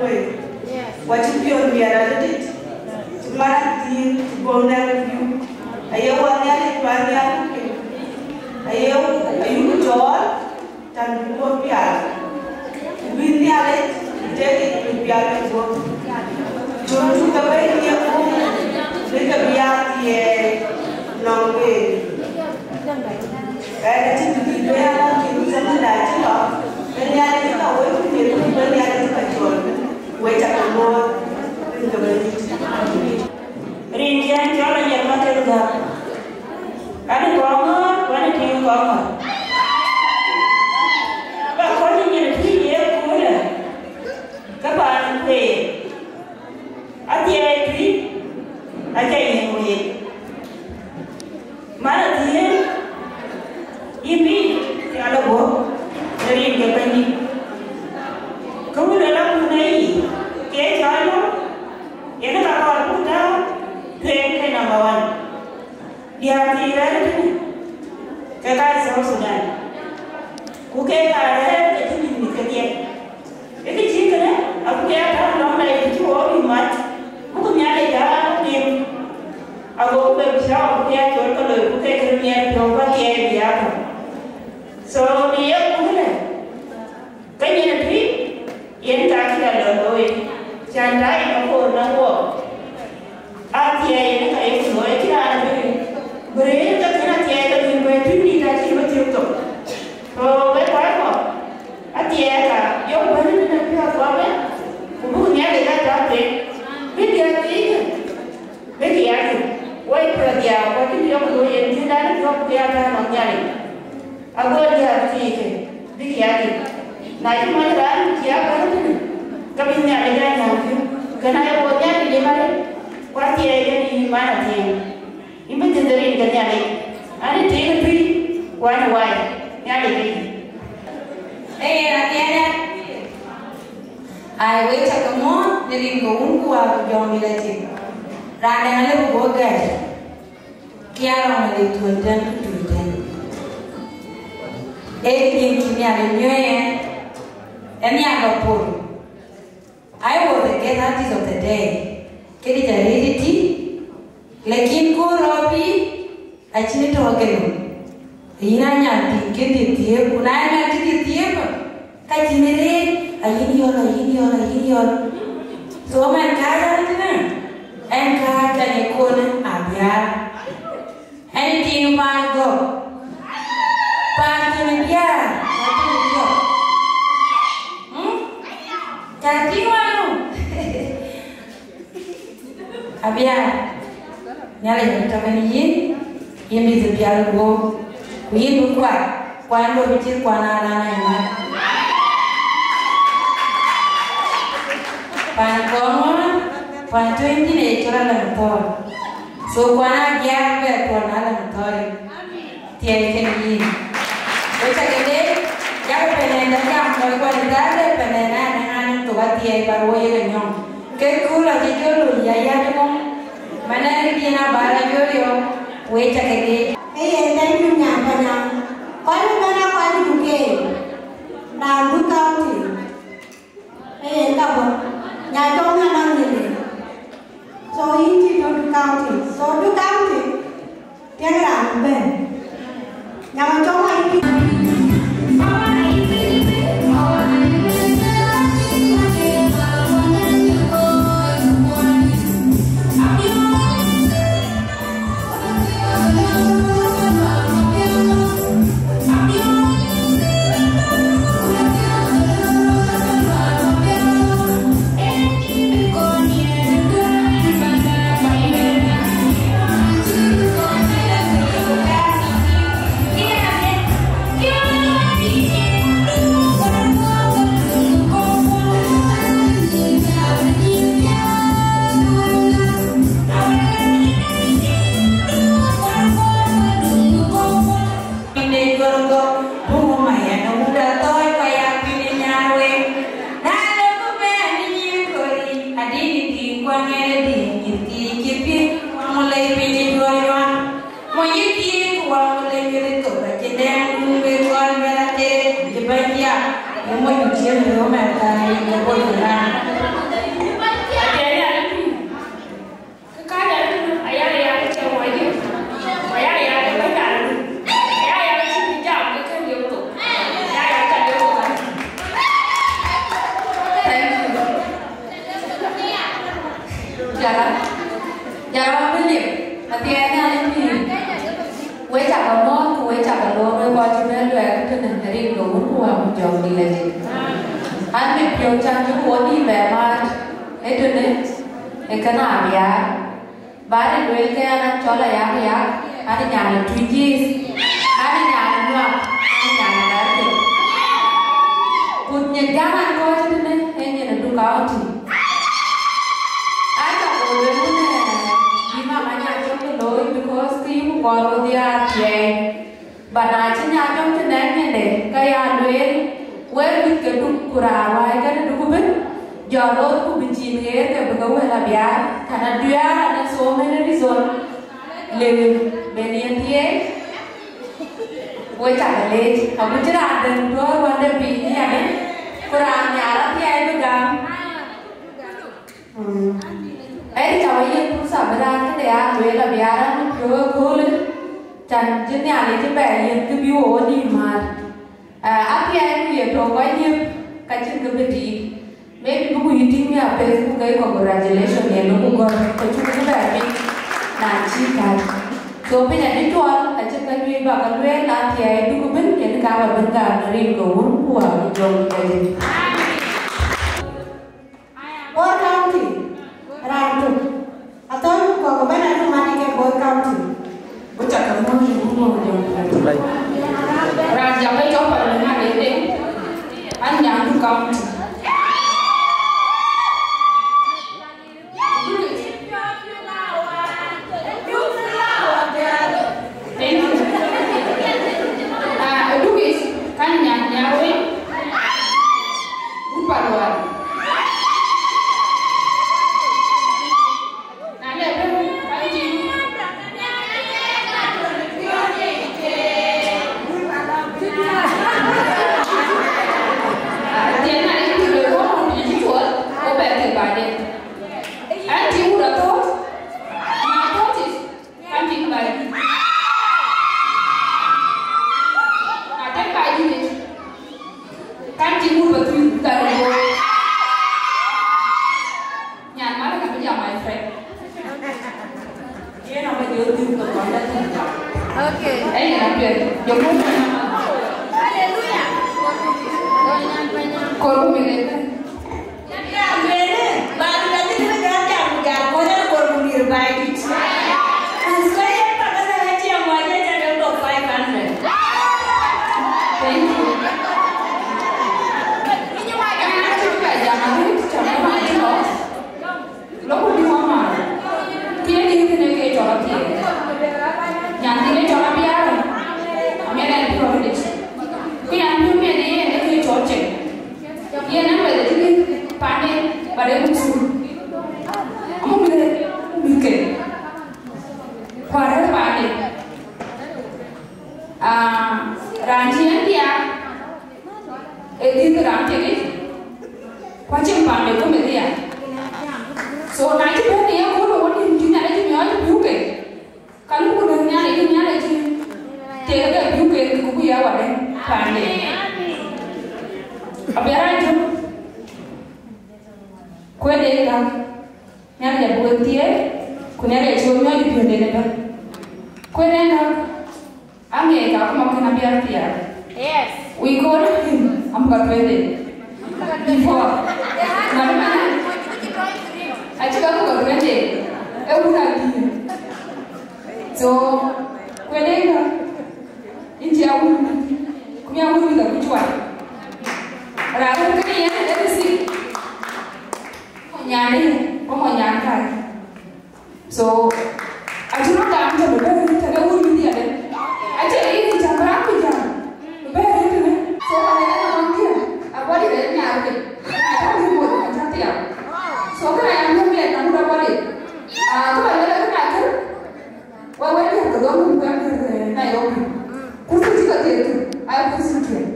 Wek, wa cï piɔ̈ɔ̈th miɛt adït, cï man athiin, cï guɔ̈m nɛn pïu, aye wa Nhialic, wa Nhialic piny, aye ayuk cɔɔl, tɛ̈n bï guɔ̈p pial, ku bï Nhialic bï tek yic bï pial bï guɔ̈p. Cök cuk ke bɛ̈i ye guɔ̈p, bï ke bï ya thiëëc nɔm week. Ɣɛn acï bï bï bɛ̈n alɔŋ cïn thamanda cï lɔ, ke Nhialic cï ka wec ku thiëëc ku bï Nhialic cï ka cɔl, wec ca ke luɔɔi, rin ke Bɛ̈nydït. Rin cï ɛn cɔl Anyiɛth Maket Gäk. An ë kɔŋ ŋɔ̈ɔ̈r, ku an ë tïŋ kɔŋ ŋɔ̈ɔ̈r. Ba kɔc nyin tui ye kuurë, ke paan kueer. Athiɛɛi tui, aca nyin wëët. Man athiëëc, yïn bï pial ë guɔ̈p në rin ke Bɛ̈nydït. Kë wën ë lɔ kun ë yic, ke cɔl lɔ, yen ka kɔɔr buk tääu tueŋ ke number one. Diäär thii rɛ̈ɛ̈r tënë, ke ka South Sudan. Ku ke ka rɛ̈ɛ̈r ke cï mïth mïth kedhie. Ë kë cït kënë, abuk ya tääu lɔ̈ŋ dai të cï wok bï mat, buk Nhialic aa nim. Ago ku bɛ bï cä wok bï ya cɔl ke loi, ku ke kë miɛt piɔ̈u ku athiɛɛi bï ya kɔ̈u. So, në ye kuurë, ke nyin atui, yen ka cï la lɔ looi, cän ta yen akoor na wok. Athiɛɛi yen ka ye ku looi, acïn raan bï, bï rëër ke kën athiɛɛi ke bï bɛ̈i tui dït acï bï thiök thok. So, wek kɔc kɔ̈k, athiɛɛi ka, yok bɛ̈n ëtënë piɔ̈ɔ̈th kɔ̈k ëbɛ̈n, ku buk Nhialic aa tɔ̈ tueŋ, bï diäär thiikë, bïk ya thïn. Wek piɔ̈ɔ̈th ya, ku acï bï yok looi yen thiëndan piɔ̈u bï ya tääu nɔm Nhialic. Ago diäär thiikë, bïk ya thïn. Na cï mony raan cï a bɛ̈n ëtënë, ke bï Nhialic aa nyääŋ thïn. Kënë aye wo Nhialic lim arëët, ku athiɛɛi yen yïn man athiɛɛi. Yïn bï thiëth rin ke Nhialic, an ë tiiŋ ë tui, ku an ë wai, Nhialic ke yï. Ee, yen athiɛɛn ë, ai, wek cä ke muɔ̈ɔ̈th në rin ke Wun ku Wät ku Jɔŋdït Lajik. Raan dɛ̈ alëu bï guɔ gɛ̈ɛ̈r, kë ya rɔŋ Nhialic tuɔ̈l tɛ̈n ku tui tɛ̈n. Ee kë dhiën cï Nhialic nyuɔ̈ɔ̈i ɣɛn, ë nhial bä pol. I was the guest artist of the day. Këdï ca rëër ëtï, lakin ku rɔɔp yï, acïn tɔ̈ ke nɔm. Yïn aa nyan tïŋ këdï thiëëp, ku na ë man këdï thiëëp, ka cïn rëër, ayïn yɔl, ayïn yɔl, ayïn yɔl. So man kääc an tënë, ɛn kääc ka ye kon Abiaar. Anything man go. Paan thöny biäär, paan thöny biäär. Hmm? Ca tïŋ wanu. Abiäär. Nhialic bï tɔ̈ kenë yïn, yïn bï dhil pial guöp. Ku yïn bï kuat, kuan lɔ bï cït kuan alaŋ ë mat. Paan kɔŋ ŋö, paan töny thïn ë cɔl alaŋ thɔ̈ɔ̈r. So kuan Abiaar bɛ tuɔn alaŋ thɔ̈ɔ̈r. Thiɛɛi kenë yïn. Wek ca ke leec, yak pɛnɛn da jam kɔc kuan ë thaar de pɛnɛn an, an, an, thok athiɛɛi, but wo yek e nyɔŋ. Ke kööl acï jɔl lony ya ya de mɔŋ. Manɛn ë diɛn abal a jɔl yɔ̈ɔ̈k, wek ca ke leec. Ee yen thank you nyan Panyang. Kɔc ëbɛ̈n aa kɔc ë Dukeei, raan Duk County. Ee yen ka bɔ̈, nya cɔk nya nɔn nyinde. So yïn cï tɔ̈ Duk County. So Duk County, tiɛŋ raan bɛ̈n. Nya ma cɔk ma yïn cï Thank you. Jara. Jara wa bini. Ati ene ale ni. We cak a mɔ̈ɔ̈th, ku we cak a loor, we kɔc cï bɛ̈n luɛɛk tënë rin ke wun ku wä ku jɔŋ dït la jik. An mit piɔ̈u can cï ku wɔ dït bɛ maat ë tënë ë kënë abiaar. Bä rëër lueel ke an, an cɔl Ayak Yak, an nyan ë Tuic East, an nyan ë Nuak, an nyan ë Narkël. Ku nyin gam an kɔc tënë ee nyin ë Duk County. An cä ku lueel wun ë bï mama nya cök ke looi, because ke yï ku kɔɔr röt ya thiɛɛi. Ba na cï nya jɔŋ cï nɛ̈k nyinde, ke ya lueel, wek wïc ke Duk ku raan wääc kënë Duk ëbën, jɔ loor ku bï cin ɣeer ke bï ke wël abiaar, tën abiaar, and so many reason, le ben yen thiëëc, we cak leec, agut cï raan dɛ̈ tuɔɔr wande piny yadë, ku raan nhiaar athiɛɛi bï gam. Ëë, cä we yiëk pursa bï raan këde aa lueel abï aa raan piɔ̈u ëköölë, can cï Nhialic cï bɛ yiëk kë bï wo wo nïïm määr. Aa, apiɛth ku ye tɔ̈u kɔc liep ka cïn kë bï tiit. Maybe bï ku yï tïŋ ya Facebook ke congratulation ye lok ku gɔ̈r, ke cuk bï bɛ piny na cï kääc. So piny adï cuɔl, acïn ka juëc bä ke lueel, na thiɛɛi Duk ëbën, yen ka bä bïn gam në rin ke wun ku wä ku jɔŋ kedï. Bor County, raan tök. Athɔ̈n kɔ̈k ëbɛ̈n atum adï ke Bor County. Ku cak ke mɔ̈ɔ̈th yï ku mɔ̈ɔ̈th jɔŋ. Raan jam ë cɔl Palomina Dede, an nyan Duk County. Thank you. Ah, Duk East, kan nyan nyar wei. Gut paluar. Na le ben, kan ti. Ah, tiɛn na le tu le wo, ni ti tuɔl, wo bɛ ti ba de. An ti wut athɔ̈ɔ̈th, na athɔ̈ɔ̈th is, kan ti ba di. Na tɛ̈n ba di ni, kan ti wut ba tu, kan wo. Nyan mal ka bï jam, my friend. Yen abä jɔ dhuk ke kɔc la thïn. Okay. Ë yen apiɛth. Jɔ mum na. Hallelujah. Kor ku mïth ëbɛ̈n. Ya mene, ba ni ka dhil ni ka jam ku jam ko na kor ku mir bai dit. As ka ye pa ka na jam wa je ta de ko five hundred. Thank you. Ni ma ka na ti ka jam ni ta ma ti lo. Lok ku bï wä maan, tiɛɛl yïn kënë ke cɔl athiɛɛi. Nyan thiin ë cɔl abiaar, amiɛt ɛn piɔ̈ɔ̈th rilic. Ku yan piɔ̈u miɛt ë yen ë ke cɔl cek. Yen ë mɛth ë cï mïth pande, ba de muk thul. Amuk mïth, mïth ke. Ku arëër pande. Ah, raan cï en diaar, ee dhiëth raan piɛŋ yic, ku acïn paan de guöm ë dhiaar. So, na cï bɛ̈n ë yeköölë wo nïïm cï Nhialic miɔɔc biu ke, ka luk ku döŋ Nhialic, ku Nhialic cï tek ke biu ke, ku bï ya wadɛ̈ paande. Abï raan jök, ku ë de gäk, Nhialic abï wek thiëëc, ku Nhialic acï wek miɔɔc ë piɔ̈nden ëbɛ̈n. Ku ë de gäk, America, akuma kën abiɛr thiaak. Yes. We call him, amuk ka tueŋde. Before. Mari mana. Acï ka amuk ka tueŋde. E wun adï. So, kuedenga. Inti awun. Kumi awun mi ka kuchwa. Raru kini yene everything. Mo nyane, mo nyane kai. So, acï rɔt dam tënë bɛ̈ɛ̈r tënë wun bï dhiɛl. Acie yïn cä bä raan bï jam bɛ̈ɛ̈r tënë. So, ane na man dhiɛl, a bɔ̈ dï rɛɛc nhiaar ke. Na cä bï bol, na cä thiaak. So, kënë aya miök miɛt na mut a bɔ̈ dï. Ah, kë ba lɛ̈k kë na kër, wek wek diäär ke dhɔ̈l wun kuɛn kër, eh, Nairobi. Kurthi cï ka thiëëk kë, aya kurthi cï thiëëk.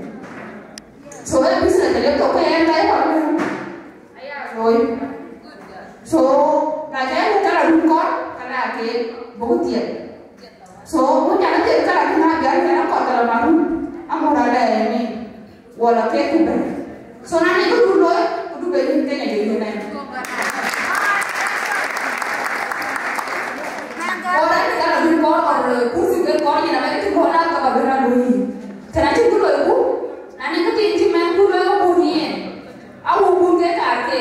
So, ë business de lek thok ke ɣɛn ka ye kɔn looi. So, na cä yen ka la dun kɔn, ka na ke buk thiɛl. So, Ake.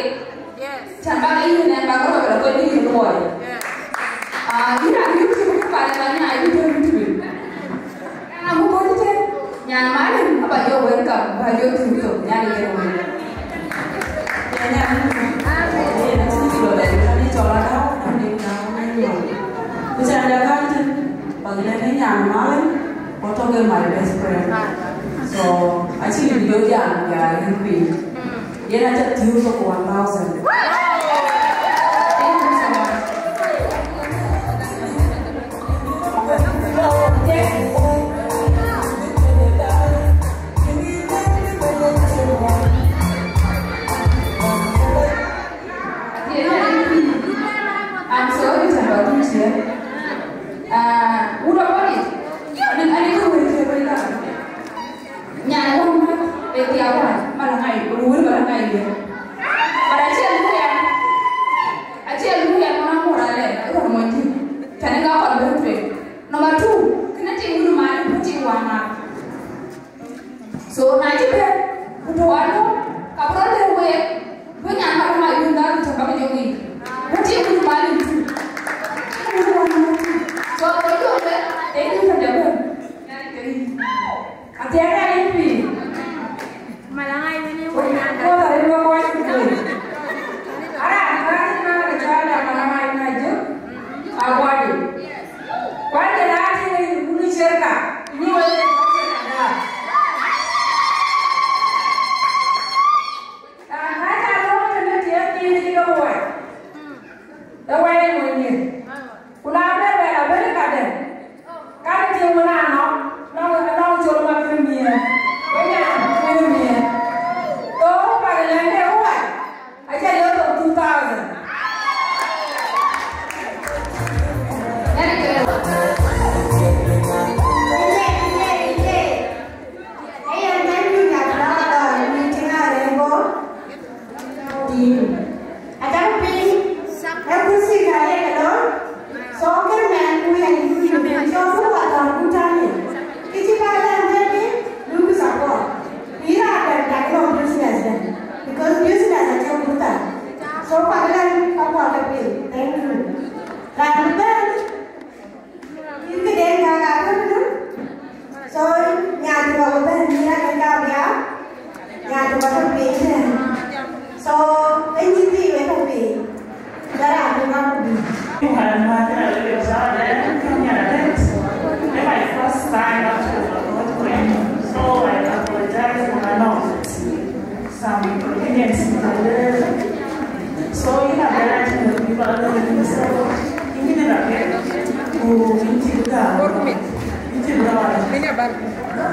Yes. Chan bak yïn ënɛn bak rɔt bɛ la kɔc bï yïn luɔi. Yes. Ah, yïn a yïn cï bï pal ka nya yïn tëë yïn tëë. Ëna bï kɔc tëë. Nyan Malin aba jɔ welcome, ba jɔ tïŋ thok, nyan ë jɔ welcome. Ya nyan. Amen. Ëna cï kilo bɛ, ka ni cɔl ada, ka ni na, na, na. Ku chan ja kan tïŋ, bak lɛ̈k ni Nyan Malin, ku tɔ̈ ke my best friend. So, acï bï jɔ jam, ya yïn piny. Yen aca thiëëu thok one thousand. Thank you so much. I'm sorry, it's about to share. Uh, what about it? I mean, I didn't know where to go. Nyan wun mat ë thiawan, Malak Ŋai, wun Malak Ŋai ye. But acie luɔi ya, acie luɔi ya, mana mora le, ë wun mɔnti. Tani ka kɔn bɛ tueŋ. Number two, kena tim wun mani, ku tim wan ma. So, na cï bɛ, ku tɔ wan mɔ, ka bï rɔt le wek, bï nyan Malak Ŋai wun dhal, ku tɔ ka bï jɔ wek. Ku tim wun mani tu. Tim wun wan ma tu. So, ko jɔ le, ë ni tɔ de bɛ. Athiɛɛŋ ë rin pïïr. Malak Ŋai wën ë wëi nanda. Kuɔth arëk wek kɔc ku kuëër. Araan kääc ënɔɔnë cɔl Malak Ŋai na jëk, aguɔdï. Kuany de na tïŋ ë wun ë cerka, nyi wek ë kɔc cerka da. Raan kääc alɔŋ tënë tiɛɛk piny ë cï ke wai. Ë wai ë mony ye. Ku na bɛ bɛ la bɛ̈n ë kadɛ̈, ka bï tiŋ wën anɔ̈k, nɔŋ, nɔŋ col ma kën miëër, wek nyan kën miëër. Thou pak lɛ̈ŋ de ruac, aca lɔ thou two thousand. Ë yɛn bɛ̈ny Juliet Lɔɔr, meeting arëër bɔ̈. Tim. Acäk piny, ee kursi ka ye ke lor, so kër mɛn ku yɛn ku yïn piny, so ku wa thɔn ku tani. Kë cï ba lɛ̈ŋ bɛ̈n piny, du ku support. Ku yïn raan bɛ̈n tak lɔ business bɛ̈n, because business acie kur thar. So pa ke lɛ̈ŋ ka puɔl ke piny. Thank you. Raan bɛ̈n, yïn këden ka ka kën du. So, nyan tï bä bɛ̈n, nyan ke ka bia. Nyan tï bä tɔ piny tɛ̈n. So, ë nyin thii wek tɔ piny. Jara tï bä ku bï. It's my first time actually, so I apologize for my noise. Some inconvenience in the way. So, you know, there are things that people are doing. So, you need to get to into the, into the,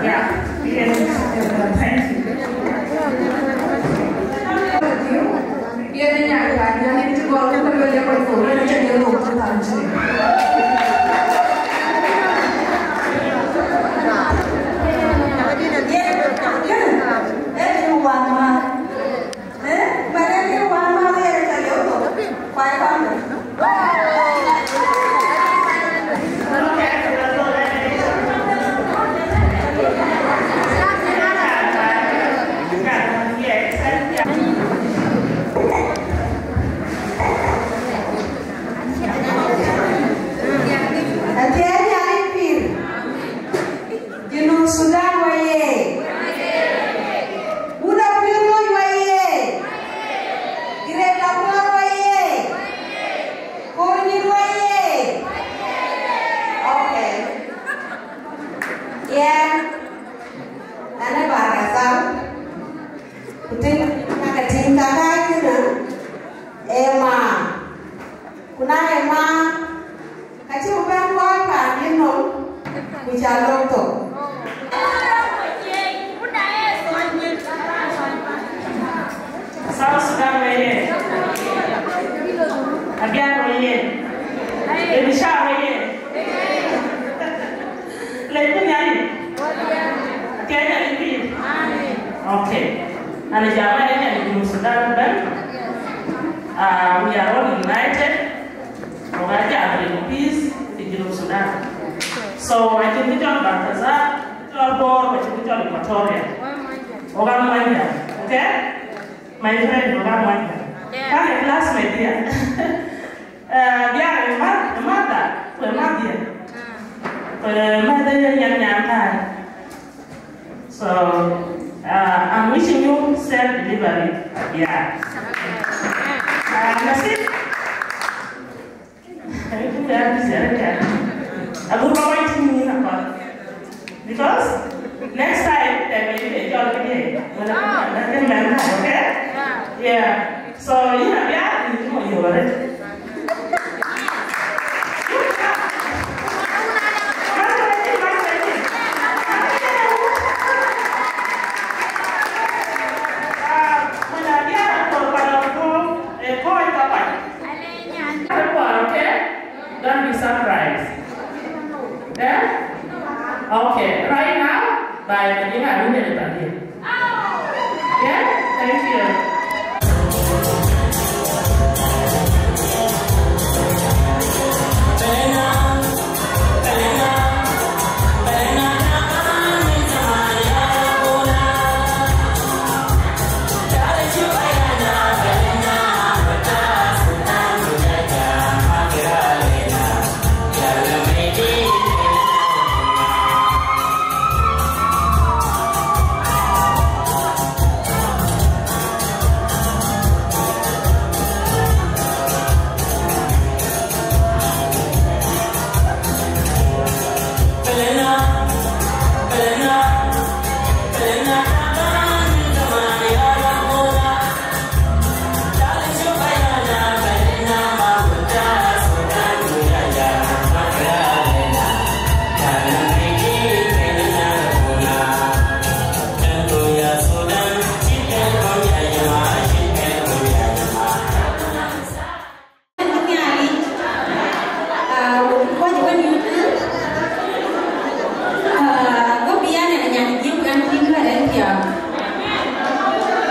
yeah, yeah, thank you. Athiɛɛny Nhialic pïïr. Junub Sudan wayee! Wun Apiööc wayee! Greater Bor wayee! Koor Nyïn wayee! Okay. Yɛn, ɣɛn ë Bahr el Ghazal, ku tïŋ, na ke tïŋ ka kääc kënë, ee ma. Ku na ye ma, ka cï bï bɛ̈n luɔi paan yïnhom, ku ca lok thok. South Sudan wayee! Abiaŋ wayee! Elisha wayee! Lɛc bï Nhialic. Athiɛɛny Nhialic pïïr. Okay. An jam ë Nhialic Junub Sudan ëbɛ̈n. Ah, we are all united. Wok aa jam rin peace fi Junub Sudan. So, acïn kë cɔl Balthazar, cɔl Bor, acïn kë cɔl Equatoria. Wok aa Mwanjäŋ. Okay? My friend, wala mama. Yeah. Ka classmate ya. Eh, biar ma, mada, kwe madia. Kwe mada ya nyan nyan kai. So, uh, I'm wishing you safe delivery. Yeah. Uh, nasib. Abu ba wai tin ni na pa. Because next time, they may be a job again. When I can learn, okay? Yeah. So, you know, yeah, you know, you already. Okay? Don't be surprised. Eh? Okay, right now, by Madina Lune de Pandia. Yeah? Thank you.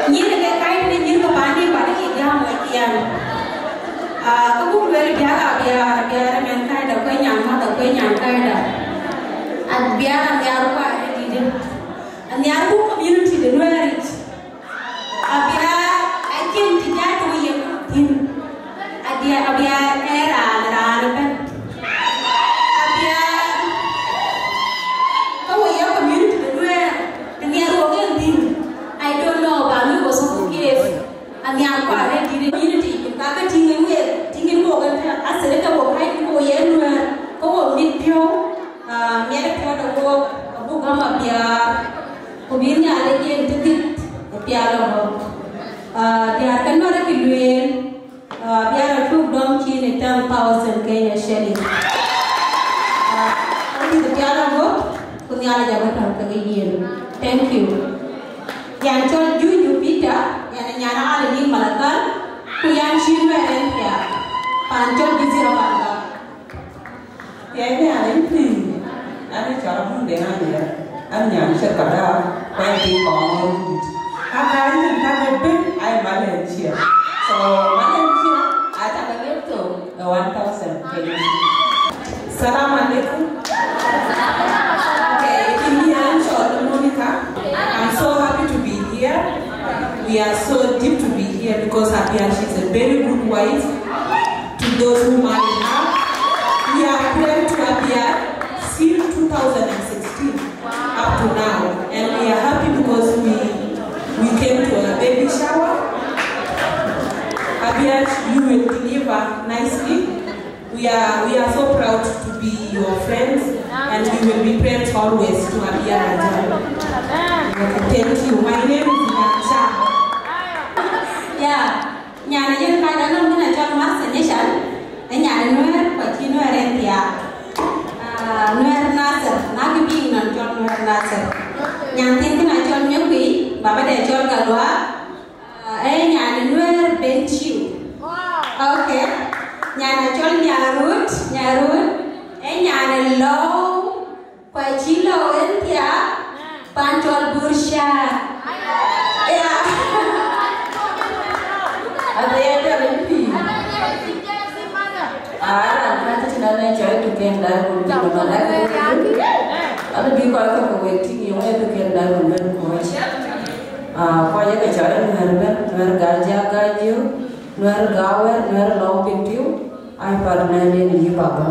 Nyïn ke kai në nyïn ke paan dï, paan dï jam wek yan. Ah, ke buk lueel biäk abiäk, abiäk ëmɛn kaida, kuec nyan mäth, kuec nyan kaida. Abiäk anhiar ku arëët dït. Anhiar ku community de Nuɛɛr yic. Abiäk acïn të jat wek ye thïn. Abiäk, abiäk ee raan, raan ëbɛ̈n. Abiäk, ka wek ye community de Nuɛɛr, të nhiar wok en thïn. I don't know, ba lui wosuk kef. Anhiar ku arëët dït ë community, ka ke tïŋ en wek, tïŋ en wok en tɛ̈, asere ke wok kɛ̈c ku wok ye Nuɛɛr, ke wok mit piɔ̈u, ah, miɛt piɔ̈u de wok, abuk gäm abiäk, ku bï Nhialic yen tëdhith ë pial ë wok. Ah, diäär ke Nuɛɛr kë lueel, ah, abiäk acuk dɔm cïn ë ten thousand Kenya shilling. Ah, ku bï pial ë wok, ku Nhialic abï tɔ̈u kekë yen. Thank you. Yan cɔl Juju Peter, yan ë nyan ë Ali Malakal, ku yan cï Nuɛɛr en thiaak, paan cɔl Jizira Pangak. Thiɛɛi Nhialic pïïr, an ë cɔl Abuŋ Deŋ Anyiɛɛr, an nyan Cirkadar, ku an piny kɔɔr ŋɔ̈ɔ̈r röt dït. Ka kääc thïn ka ke bɛ̈n, ai Malɛn Ciɛɛr. So, Malɛn Ciɛɛr, aca ke lëk thok ë one thousand Kenya. Salam alaikum. Okay, in here, I'm Short Monica. I'm so happy to be here. We are so deep to be here because Abiash is a very good wife to those who married her. We are praying to Abiash since two thousand sixteen up to now, and we are happy because we we came to a baby shower. Abiash, you will deliver nicely. We are, we are so proud to be your friends, and we will be friends always to Abiash. Okay, thank you. My name is Nyancha. Yeah, nyan yen ka da nom na chol Martha Nyeshan. E nyan Nuer, kwa chi Nuer en dia. Ah, Nuer Nasir, na ki bi non chol Nuer Nasir. Nyan tin kina chol Nyukui, baba de chol Galwa. Ah, e nyan Nuer Bentiu. Okay. Nyan acɔl Nyarut, Nyarut. E nyan Lou, kwa chi Lou en thiaak, pan cɔl Burshar. Yeah. Ade ya jal en pïïr. Ah, raan kan të cïn anë cɔl Duken Diamond, bï nɔm alɛ̈k. Ala bï kɔc kɔ̈k ke wek tïŋ yöŋ ë Duken Diamond bɛ̈n kuɔ̈c. Ah, kɔc ë ke cɔl Nuɛɛr ëbɛ̈n, Nuɛɛr Gal Jiak Gal Jiök, Nuɛɛr Gawɛr, Nuɛɛr Lɔu Pintiu, ai, partner den yï baba.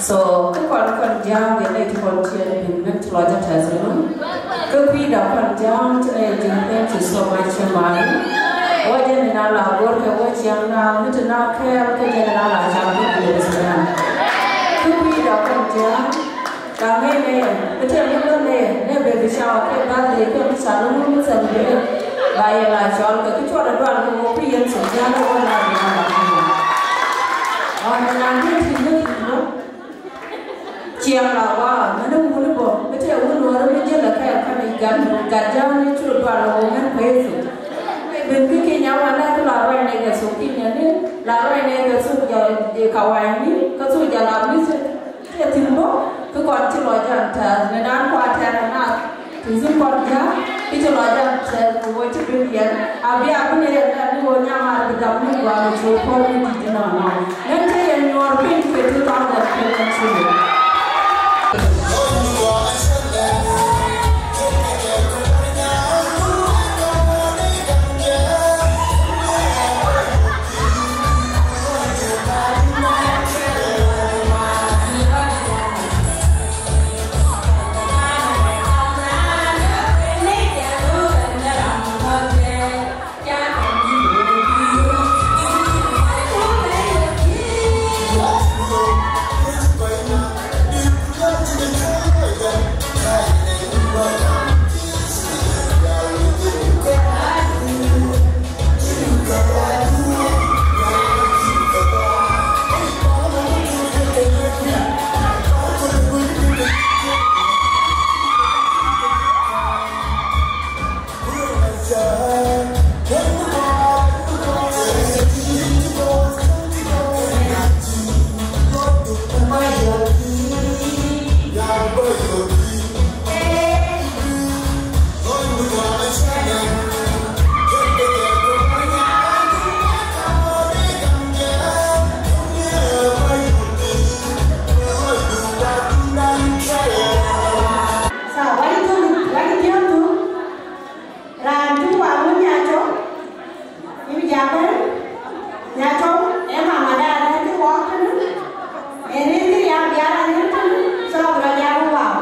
So, kë kɔn kɔn jam, yen ë kë kɔn ciɛɛn piny ëbɛ̈n cï lɔ jɔ tɛ̈th ënɔn. Kë kui̱da kɔn jam, cïn ë jam, thank you so much, cï mac. Wɔ jɛn ëna la gɔ̈r ke wɔ ciɛɛŋ na, mit ëna kɛɛl, ke jɛn ëna la cam ke Junub Sudan. Kë kui̱da kɔn jam, Ka ŋic në yen, bï tɛ̈m yï bɛ̈n në yen, në baby shower, ke birthday, ke bï cä lɔ mum celebrate. Ba ye la cɔl, ke kë cuɔt ë dual, ke wok bï yen thok, jam ë wok na bï na ba kï. Ɣɔn ë na bï tïŋ në thïn bɔ̈. Ciɛɛŋ la wa, mɛn ë wun bɔ̈, bï tɛ̈ wun wär bï jël ë kɛɛr, ka bï gat, gat jam në cuɔt dual, wok mɛn kueer thok. Bën kë kï nya wa na kë la ruai në ke thok kï nya në, la ruai në ke thok jɔ, ë ka wai ni, ke thok jɔ la music. Ke thïn bɔ̈, kë kɔn cï lɔ jam tɛ̈th, në dan kuat tɛ̈th ëna, të thïn kɔn jam, kë cï lɔ jam tɛ̈th, ku wɔ cï bï yɛn, abï abï në yɛn, abï wɔ nyam ar bï dam në guam cï wɔ pɔ̈l në dït nɔnɔ. Yen cï yen nyuɔɔr piny ke two thousand twenty-two. Sa, wani tu, wani tiang tu. Raan cï wak wën Nyacɔu, yïn bï jam bɛ̈n. Nyacɔu, ee mama da arɛ̈ɛ̈r kë wɔɔk tënë. Ee rëër kë ya biaar arëër tënë, so abï rɔt jam wau.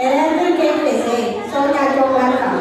Ee rɛ̈ɛ̈r kë kek pese, so Nyacɔu, welcome.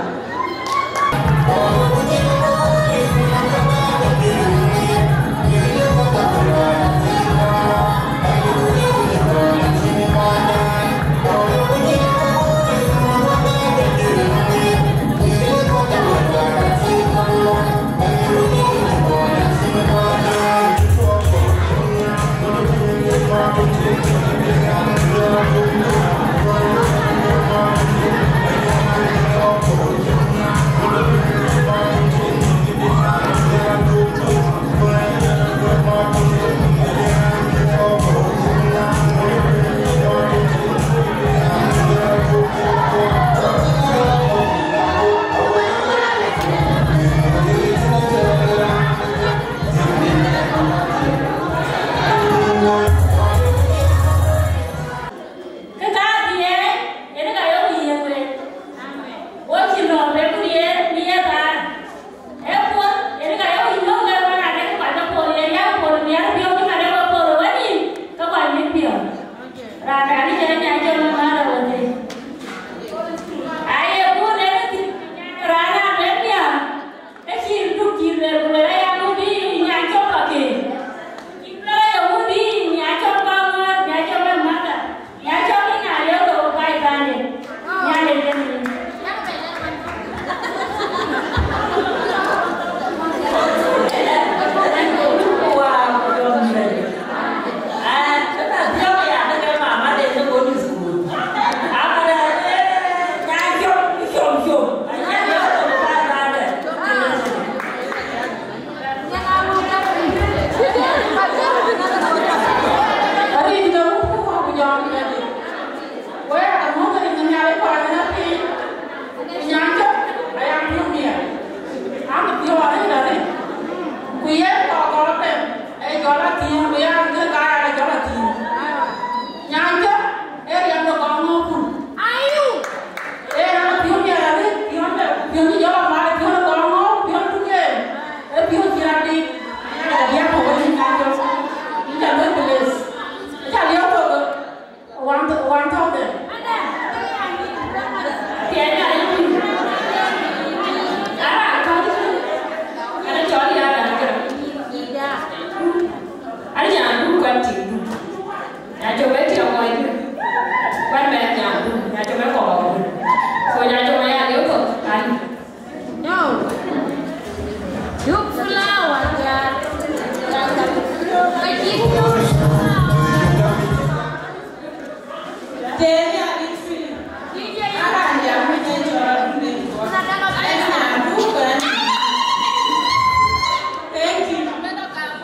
Thank you.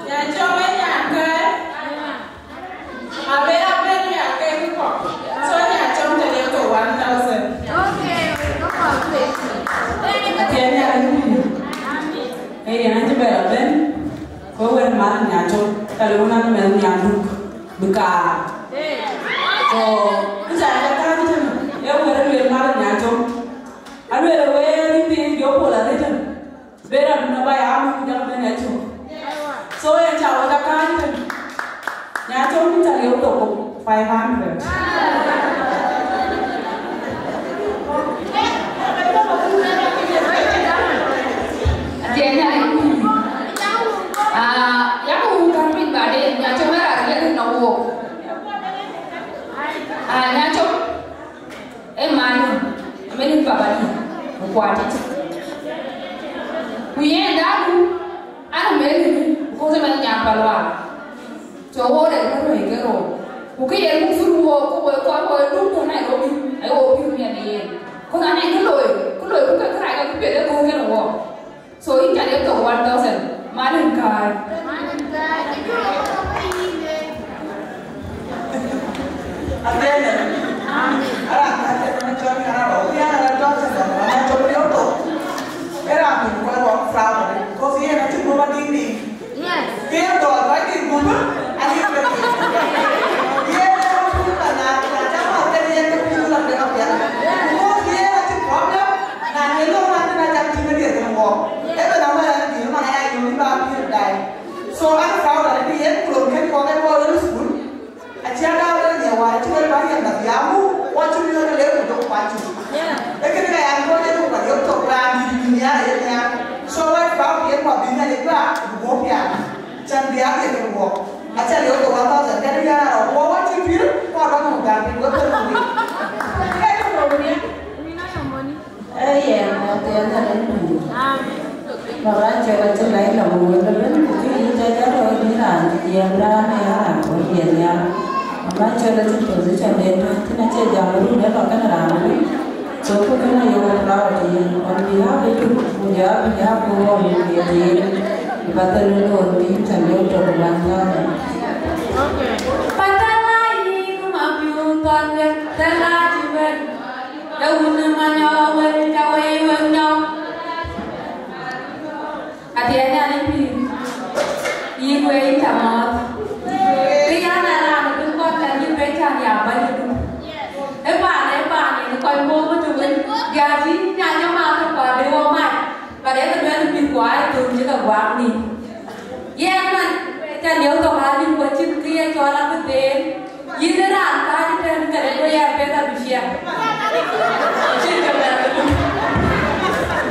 Ya cɔk ë nyan kɛ̈ɛ̈r. Abera ben ya ke kɔ̈k. So ya cɔk tɛ̈ ye ke one thousand. Okay, go for it. Atiɛn ya ni. Ee, yɛn acï bɛ̈ɛ̈r abɛ̈n, ku wën mal nya cɔk, ka le wën an mɛn nya duk, bï kaar. So, kë ca jɔ kääc tënë, ee wën lueel mal nya cɔk. Alueel wëër rin thiin jɔ pol arëët tënë. Bera duna ba ya mu jam ben ya cuk. So ya cha wada kan. Ya cuk ni ta yo to five hundred. Atiɛn ya ni. Ah, ya ku kan piny ba de, ya cuk mera le no wo. Ah, ya cuk. Ee man, ameni baba di, ku kuat it. Ku yen dadu, an ameni ni, ku koth man nyam palwa. To wo de ko no ke ro. Ku ke yen mu furu wo, ko wo, ko wo du to Nairobi. Ai wo pi mi ne yen. Ko na ne ke loy, ke loy ku ke kra ka ku pe de ko ke wo. So yïn ca de thok one thousand, man in kai. Amen. Ara ka te na chon ka ra ba. Ya na to sa na na to yo to. Era mi ko ro sa ko si na ti mo ba ding ding. Yes. Ke do ba ding mo. Ani ko. Ye na ko na na na ta ma ke ye ke pi la ke ya. Ko ye na ti problem. Na ne lo ma na ja ti me de mo. E be na ma ya ni ma ya yo ni ba pi dai. So an proud of the year kulo ke ko ke ko school. A cha da le ne wa ti le ba ya na ya mu. Wa ti le le ku do kwa ti. E ke na ya ko de ko yo to ba ni ni ya ya. So wa proud ye ko bi na le ba ku bo ya. Chan bia ke ke wo. Acha leo ke one thousand, kadi ya na wo wa ti pir, kwa ba mu ga pir, wo ke mu ni. Ke ke mu ni. Eh, yeah, na te na le mu. Amen. Ba ba che ba che lai la mu, wo le ben ku ki ni ja ja ro ni na, ye ra ne ya ra ko ye ya. Ba che le ti position de to, ti na che ja mu ne ba ka na ra mu. So ku kena yo proud yen on behalf of you, ku ja behalf of all you get yen. Ba the Lord on me, tell you to one another. Patala yi kuma piu tonge, tala jiben. Ya wuni manyo we, ya we we nyo. Atiɛɛn Nhialic pïïr, yïk wëi tamɔɔth. Kë yɛn ë raan ë duk kɔn ka yïk wëi can ya bäny ë duk. Ë paan, ë paan yen kɔc moom ë tök wën, ya cï nya jɔ maa thok kɔn dë wɔ mac, but ë ke luɛl mïth kuɔ aa thöŋ cï ke guaak nïïm. Yɛn man, ca lieu thok aa lim ku acïn kë ye cɔl abï thëën. Yïn ë raan kääc ëtɛ̈ɛ̈n, këdë go ya peth abï ciɛɛŋ? Cïn kë bɛ̈n ëtök.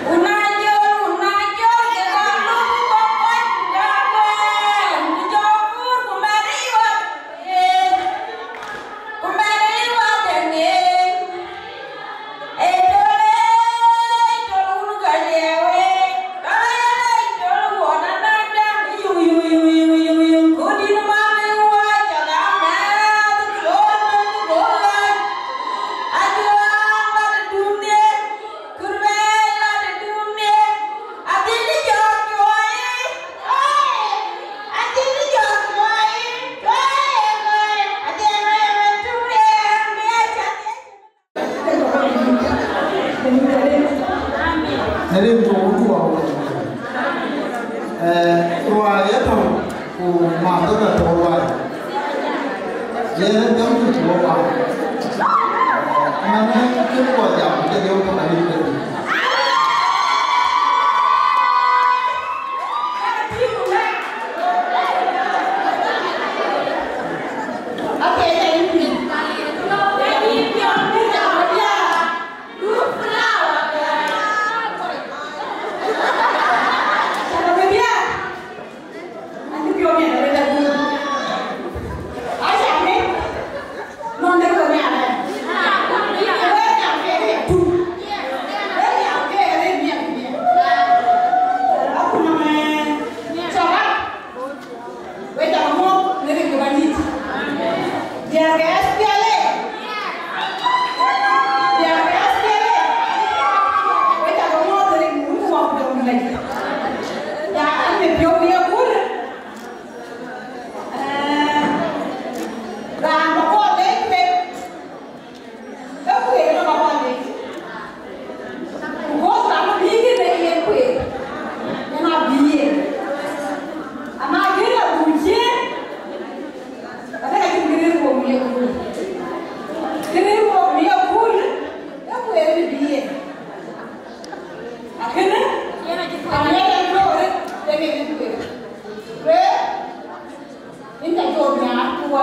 Ku na jɔl, ku na jɔl, ke ka luk bɔ̈ kɔc, ku ka kuɛɛn, ku jɔ kuur, ku mɛt ë yuɔt ë ŋeeny, ku mɛt ë yuɔt ë ŋeeny. Në rin thok wun tuɔɔu. Eh, ruai ë tɔ̈u, ku math ë bɛ tɔ̈u ruai. Yen ë gäm ku tuɔɔu ruai. Mɛn ë kën kɔc jam, ke dieu tök anï ke.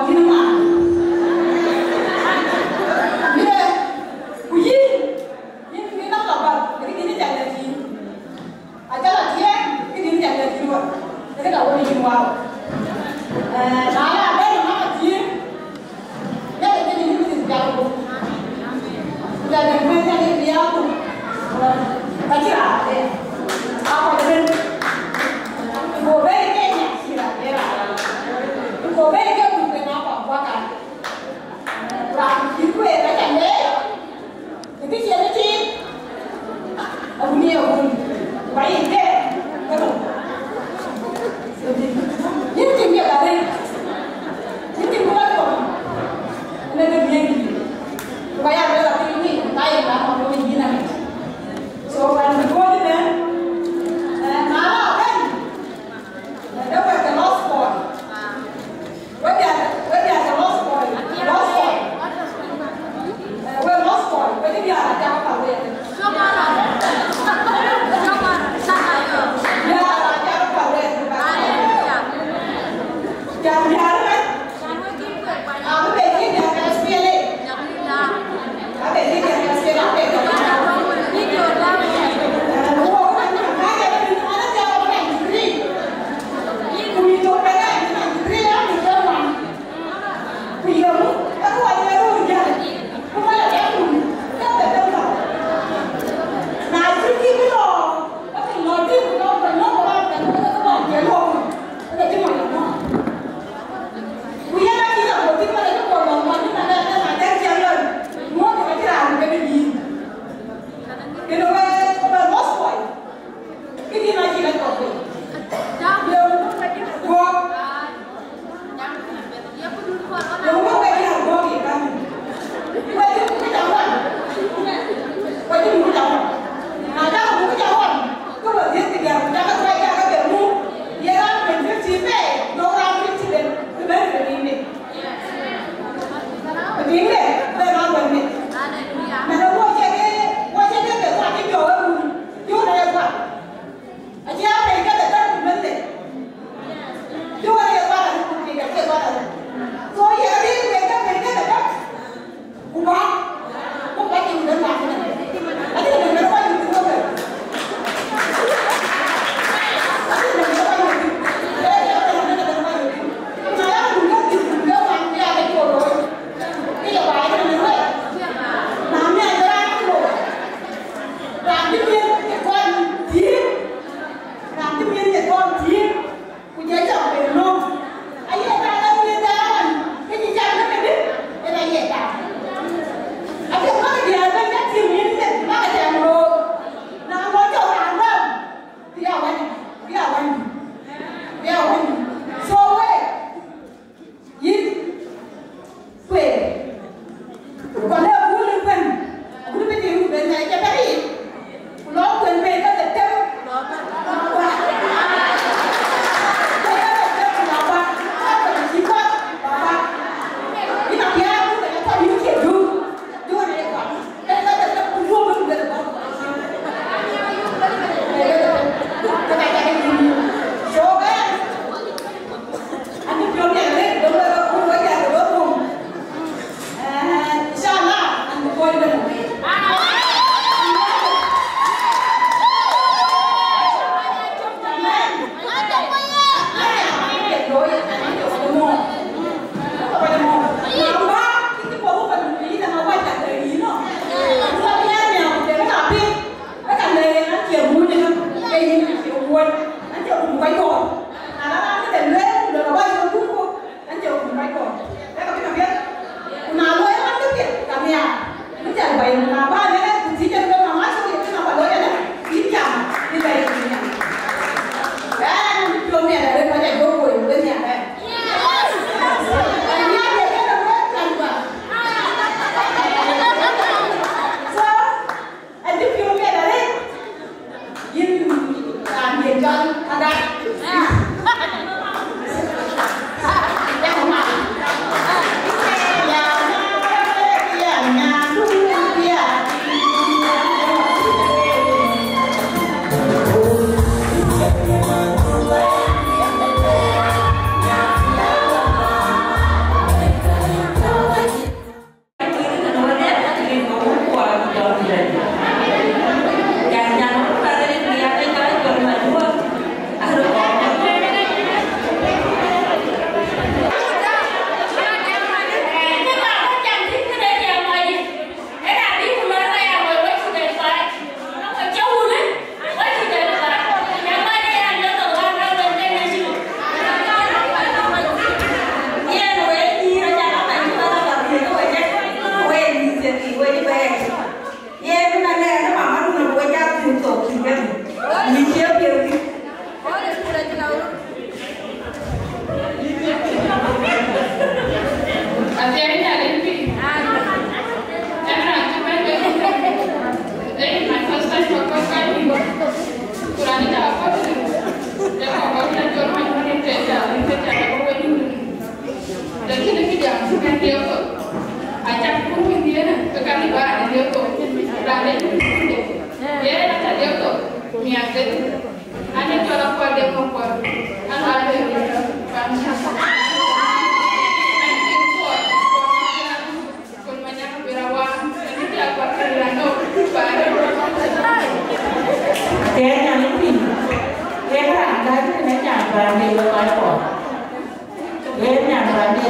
Yïn man. Ye, ku yïn, yïn, yïn a la bal, yïn, yïn jal la yïn. Aca la tiɛɛŋ, kë dït jal jal cï wär, kë da wär yïn wäär. Eh, na la bɛ̈n ë man athiëëŋ, ya de kë dït bï dhil jal gup. Ku la dɛ̈ŋ bɛ̈n ya de bï ya gup. Ka cï raan de. A kɔc bɛ̈n. Ku go bɛ̈n ke nyan cï raan de raan. Ku go bɛ̈n ke gup ke na kɔc guɔ kan. Raan cï kueer aca leec. Kë cï en ë tiit, abï ye wun, ku ba yic ke, ke rou. Yïn tim ye ka rëër, yïn tim ku ba thou, ënë ke bï ye yïn. Ku ba ya lueel apïïr wïc, ka ye raan ma bï yïn amit. So, kan bï tuɔɔc ëtɛ̈n, eh,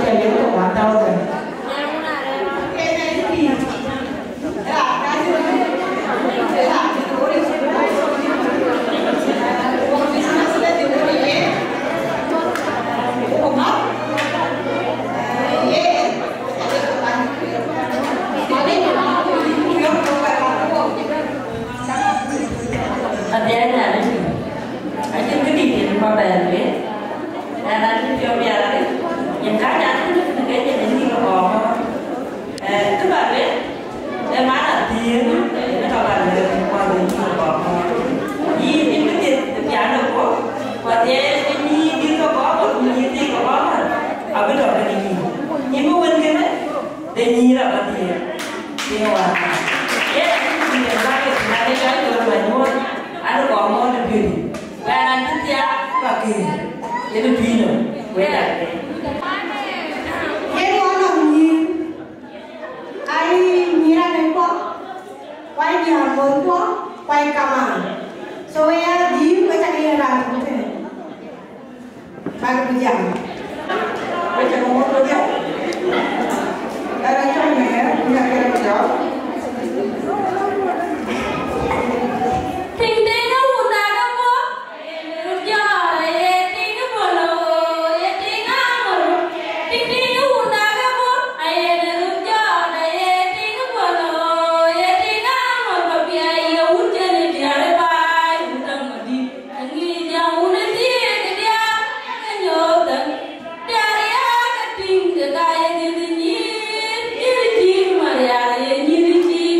One thousand. Adhiɛɛny, acïn kë dït yen ba bɛ̈n lueel. Ɣɛn acï piɔ̈u miɛt arëët, yen ka nyan kënë kënë ke yen ë nyïïr ë kɔɔr. Ee, kë ba lueel, ee man adhiëëŋ, ee ka ba lueel, ku adhiëëŋ nyïïr ë kɔɔr. Yïn, yïn bï dhiëth ë piaŋ de guɔ̈p, ku adhiëëŋ ë nyïïr dhiëth ke kɔɔr, ku nyïïr dhiëth ke kɔɔr, abï tɔ̈ kenë yïn. Yïn bï wën kënë, de nyïïr abä dhiëëth. Ye wään. Yen acï dhiëëth bä ke, na de jɔl jɔl bä nyuɔɔth, an, kɔɔr ŋɔ̈ɔ̈th ë piööcë. Wɛ̈ɛ̈r an, cï thiaak bä ke, yen ë pïïr nɔm, wek aa ke. Yen ŋɔn nɔm nyïïr, ai nyïïr anëŋ kuɔ, kuai nhiaar moth kuɔ, kuai kamaan. So we ya dhïïr, we cä ke yen raan tök tënë. Bäk bï jam. We cä ke mɔ̈th wedhie. Ɣɛn a cɔl Mɛɛr, ku nya kërë jɔɔk. Tiŋ, tiŋ, wunda ke bɔ̈. Rut jɔɔr, aye tiŋ bolo, ye tiŋ aŋör. Tiŋ, tiŋ, wunda ke bɔ̈. Aye rut jɔɔr, aye tiŋ bolo, ye tiŋ aŋör. Bä bia ye wun jënë diäär baai, wun taŋ madï. Aŋic jam wun ë thiëëk ë diäär ke nyuɔɔth thɛn. Diäär ya ke tïŋ ke ka ye dhiëth nyïïr, nyïïr cïï Marial ye nyïïr cïï.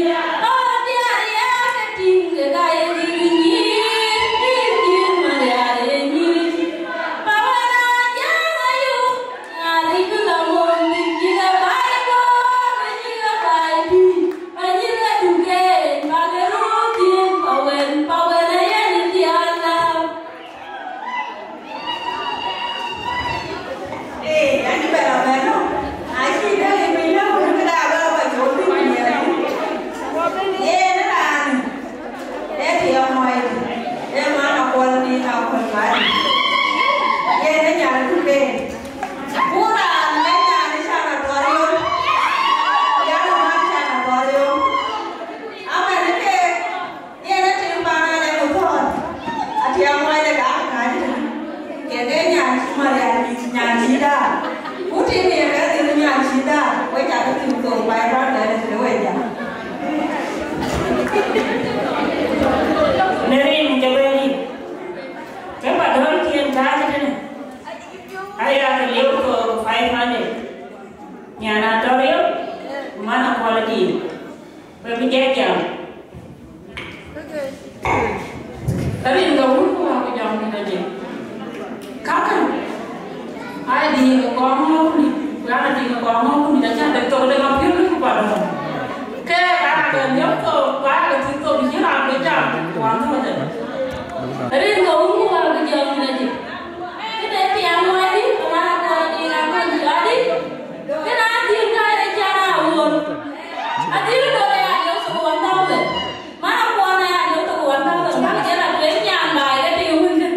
Oh, diäär ya ke tïŋ ke ka ye dhiëth nyïïr, nyïïr cïï Marial ye nyïïr cïï. Ba wɛ̈t raan jam ayuk, Nhialic bï la mum dhïc cï ke baai bɔ̈, cï ke baai tui. Yen ë tim paan Alɛŋ ë thɔ̈ɔ̈r, atiam ŋuɛ̈ɛ̈c de gak kääc tënë, kek ee nyan cï Marial, nyan cï daar. Ku tim yen ke dhil nyan cï daar, wek cä ke tim thok, ku aa raan dɛ̈t ë tëde wek jam. Në rin ke bɛ̈n yic, ke ba dɔ̈ɔ̈r kiën kääc tënë, aya ke liep thok five hundred. Nyan Atɔ̈riɔ̈k, man Akuɔl Diik. Wek bï jɛk jam. Rin ke wun ku wä ku jam ku jam. Kakë, ai dïït ke kɔɔr ŋɔ̈ɔ̈k wuni, ku an dïït ke kɔɔr ŋɔ̈ɔ̈k wuni, acä dek thok de ma piöl ku pa dɔ̈ɔ̈r. Ke ka ke liep thok, ku an ke thïn thok, cï raan bï jam, ku an thok de. Rin ke wun ku wä ku jam ku jam. Këde piɛŋ wä dï, ku an Akuɔl Diik akɔn cï adï. Kënë adhil ka ë can a wöör. Adhil dɔ̈ɔ̈r aya liu thok one thousand. Man akuɔn aya liu thok one thousand. Bäk jɛn a tueŋ nyan baai ke piŋ wën kën.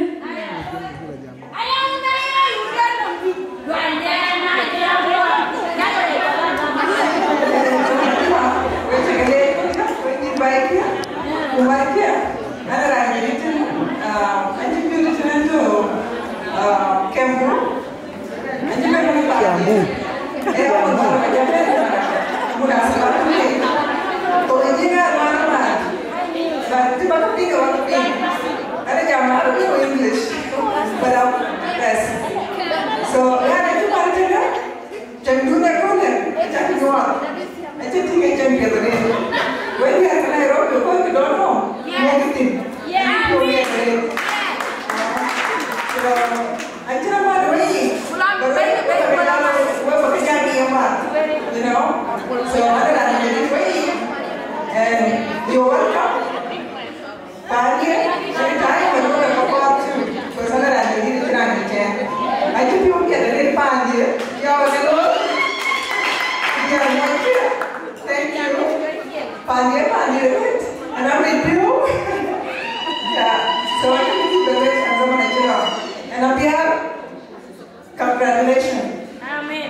Baai kiɛ̈, ku baai kiɛ̈, an raan jël tënë, ah, an cï piööcë tënë tɔ̈, ah, Kembu. Kiambu. So, ɣɛn acï pal tënë, cäŋdun ëköölë, acäk nyuɔɔth, acï tïŋ ë cäŋ piɛth arëët. Wek miɛt ke Nairobi, kɔc kë dɔ̈ɔ̈r nɔm, miɛt thïn. Acï piɔ̈u miɛt arëët. So, Acïn amat wei, we bä ke jam ye mat, you know. So, ada raan de wei, and you're welcome. Panie, anytime we go to court too, because ada raan de ni raan de ten. Acï piɔ̈u ke de panie, ya wa de lo. Ya, thank you. Panie, panie, and I'm with you. Yeah, so I can do the best and someone I know. And I'm here. Congratulations. Amen.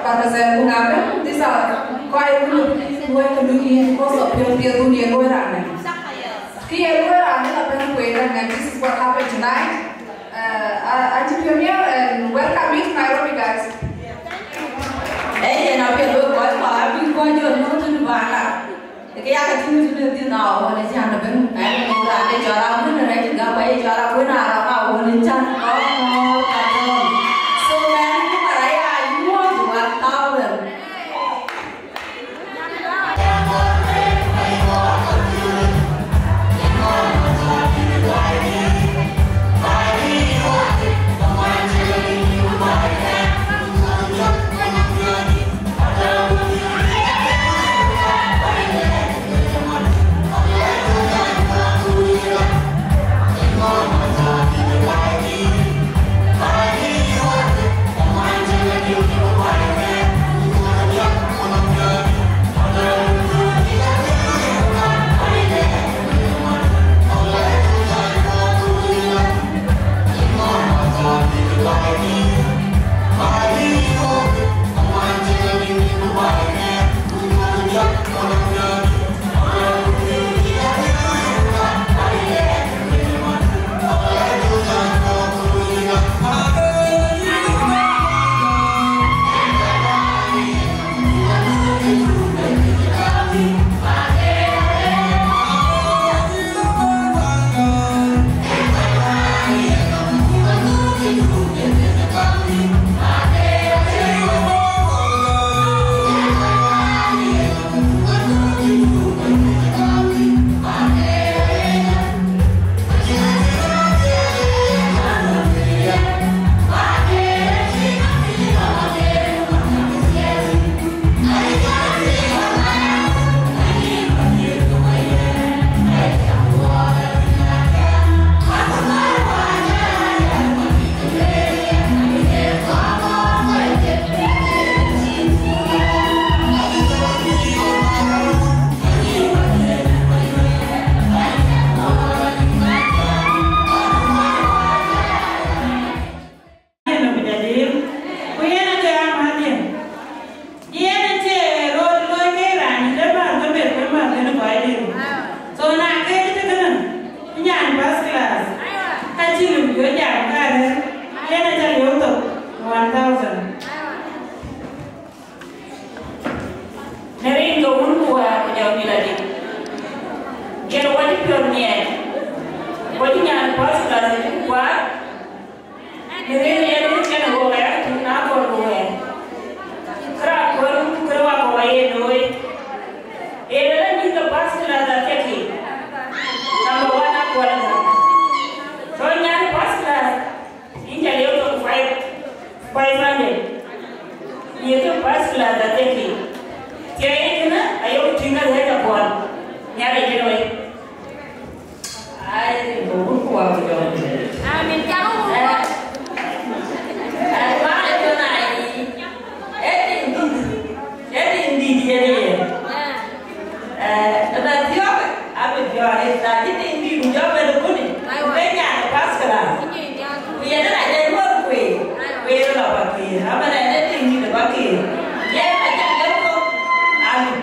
Pastor Zɛl ku na bɛ̈n, these are kɔc wun luɔi ke luui yïn because of piɔ̈n piɛth wun ye luɔi raan ë. Kë ye luɔi raan ë la bɛ̈n kueer, and this is what happened tonight. Uh, uh, Auntie Premier, and welcome you to Nairobi, guys. Ee yen apiɛth wek kɔc kɔ̈k abï kɔc jɔ nyuɔ̈th tënë bäna. Ke ya ke tïŋ tënë dhil na won ë can ëbën. Ɛn ë raan ë cɔl Aguën ë rɛc gam, aye cɔl Aguën Arɔŋ Awon ë can kɔ̈k kɔ̈k ka dɔm. So man, ku mara ya nyuɔ̈th one thousand. Five hundred. Ye ke first class athekï. Thiëi kënë ayok tïŋ alɛ̈c apuɔl. Nhialic cïn wei. Ai, rin ke Wun ku Wät ku Jɔŋdït. Amin. Cak wun. Eh, eh, Wun ë jɔn ai. Ee tiŋ dït. Ee tiŋ dït yen ye. Eh, na thiɔ̈k, abï jɔ̈ɔ̈r, na cï tiŋ dït ku jɔ bɛ̈n ë kuni, ku ke nyan ë first class. Ku yen ë na jɔ nyuɔ̈th kueer, kueer ë lɔ Pakëër, ama na yen ë tiŋ dït ë Pakëër. Yen acä lëu kɔ̈k, amin.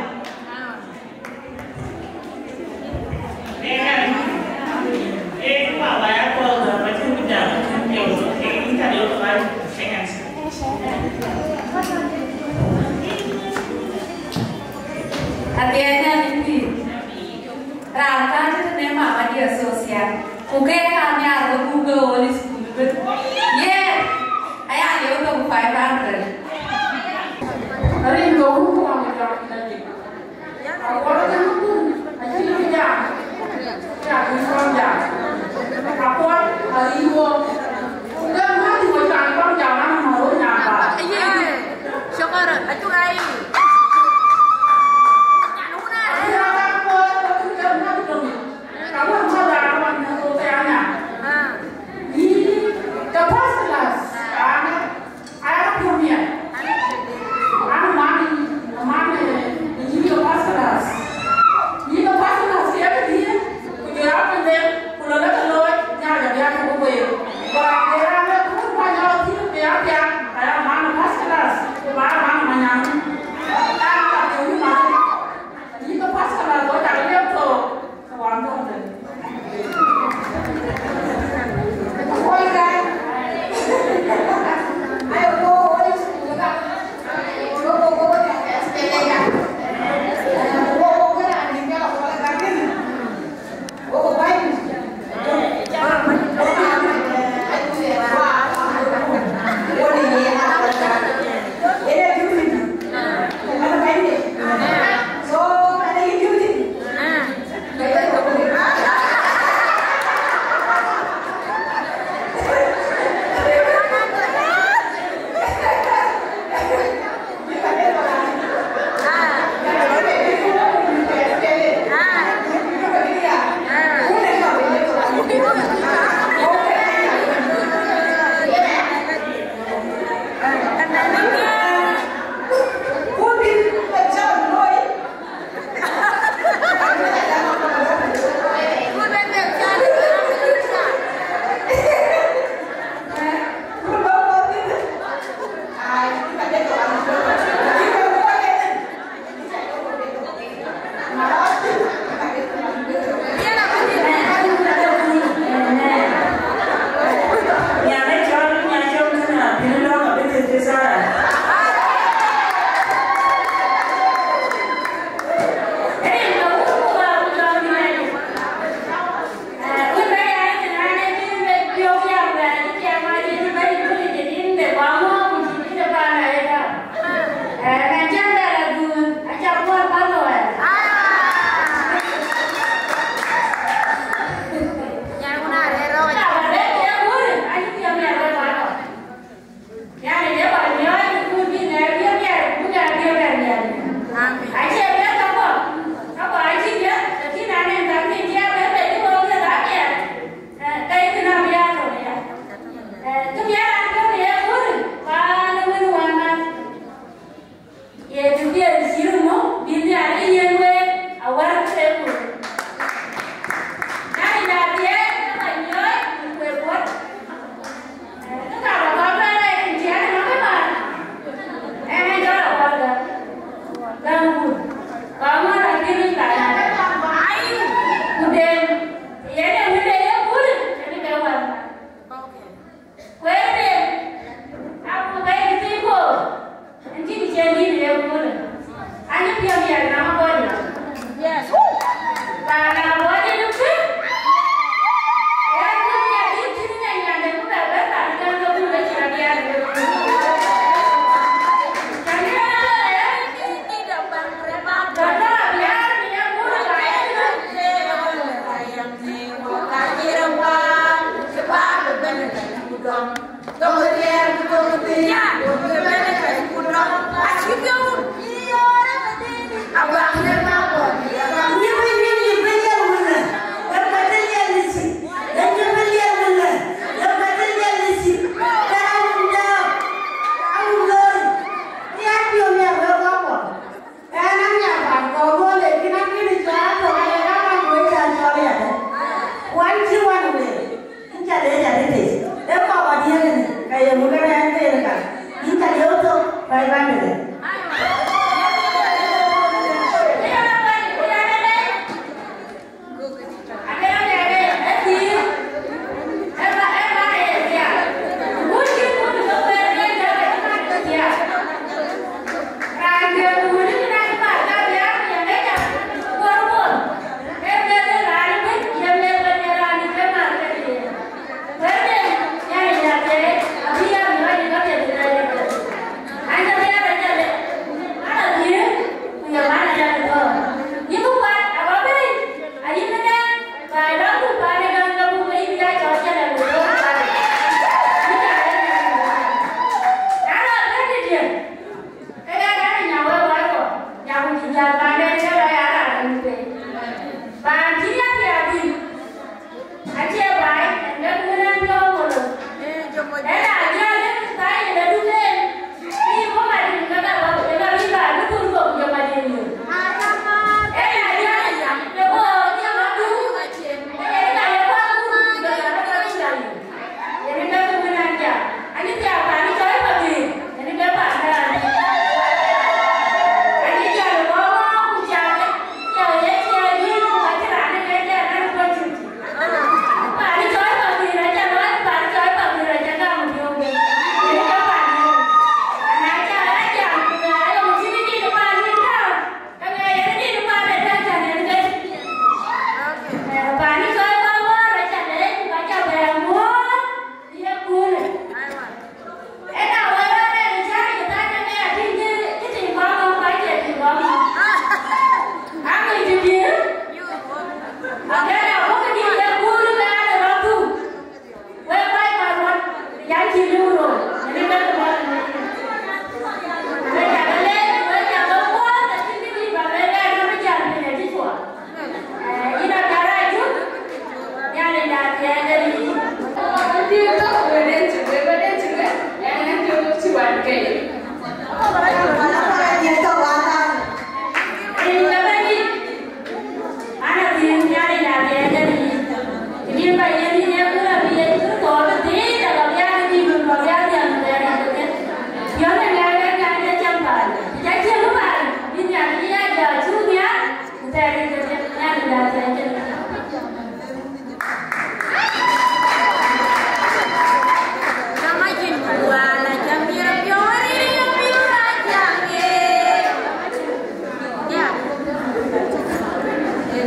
Adhiɛɛny ë pïïr, raan kääc tënë mama diɛ̈ social, ku ke ka nhiaar ke buk ke Holy School ëbën. Yen aya lieu thok five hundred. Rin ke Wun ku Wät ku Jɔŋdït. Akuɔl ke mukun acï bï jam, ya bï kɔn jam. Akuɔl, arï wo. Ku ke mɔ̈l dï wo can kɔn jam, an, mɔ̈l wo nyan ba. Aye, shukran, acuk aye. Nyan wun arë. Acï rɔt dak kuɔl, ku ke mɔ̈l dï döŋ. Ka wun mɔ̈l dak kɔn, ku ke ya nyan. Ah. Yïn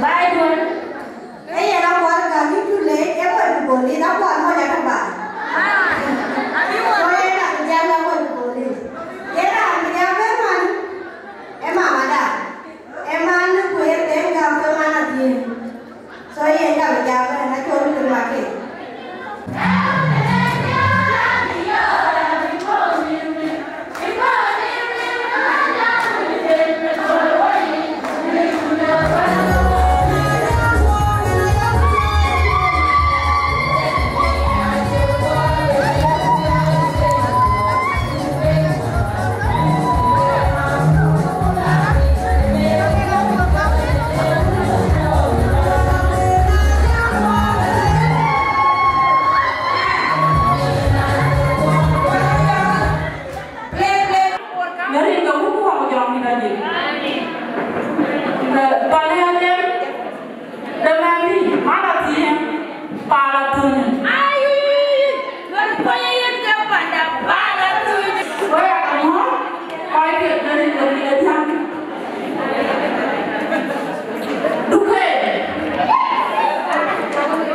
Bye, John. Ee yen apuɔl gäm yïn cu leec, ee wek ku bol yïn apuɔl mɔc atɔ̈ baai. So yen abï jam ë wek ku bol yïn. Yen raan bï jam ë man, ee mamada. Ee man ku yen den gäm ke man adhiëëŋ. So yen ka bï jam ë na cɔl ku mak ke. Rin ke wun ku wak jɔŋ dït adï. Pan ë atem, de mɛn dï, man athiëŋ, pal athöny. Ai, wek kuɔny yen ke panda, pal athöny. Wek aa ke ŋɔ̈ɔ̈th, kɔc ke de rin ke rin ë diäŋ. Duke,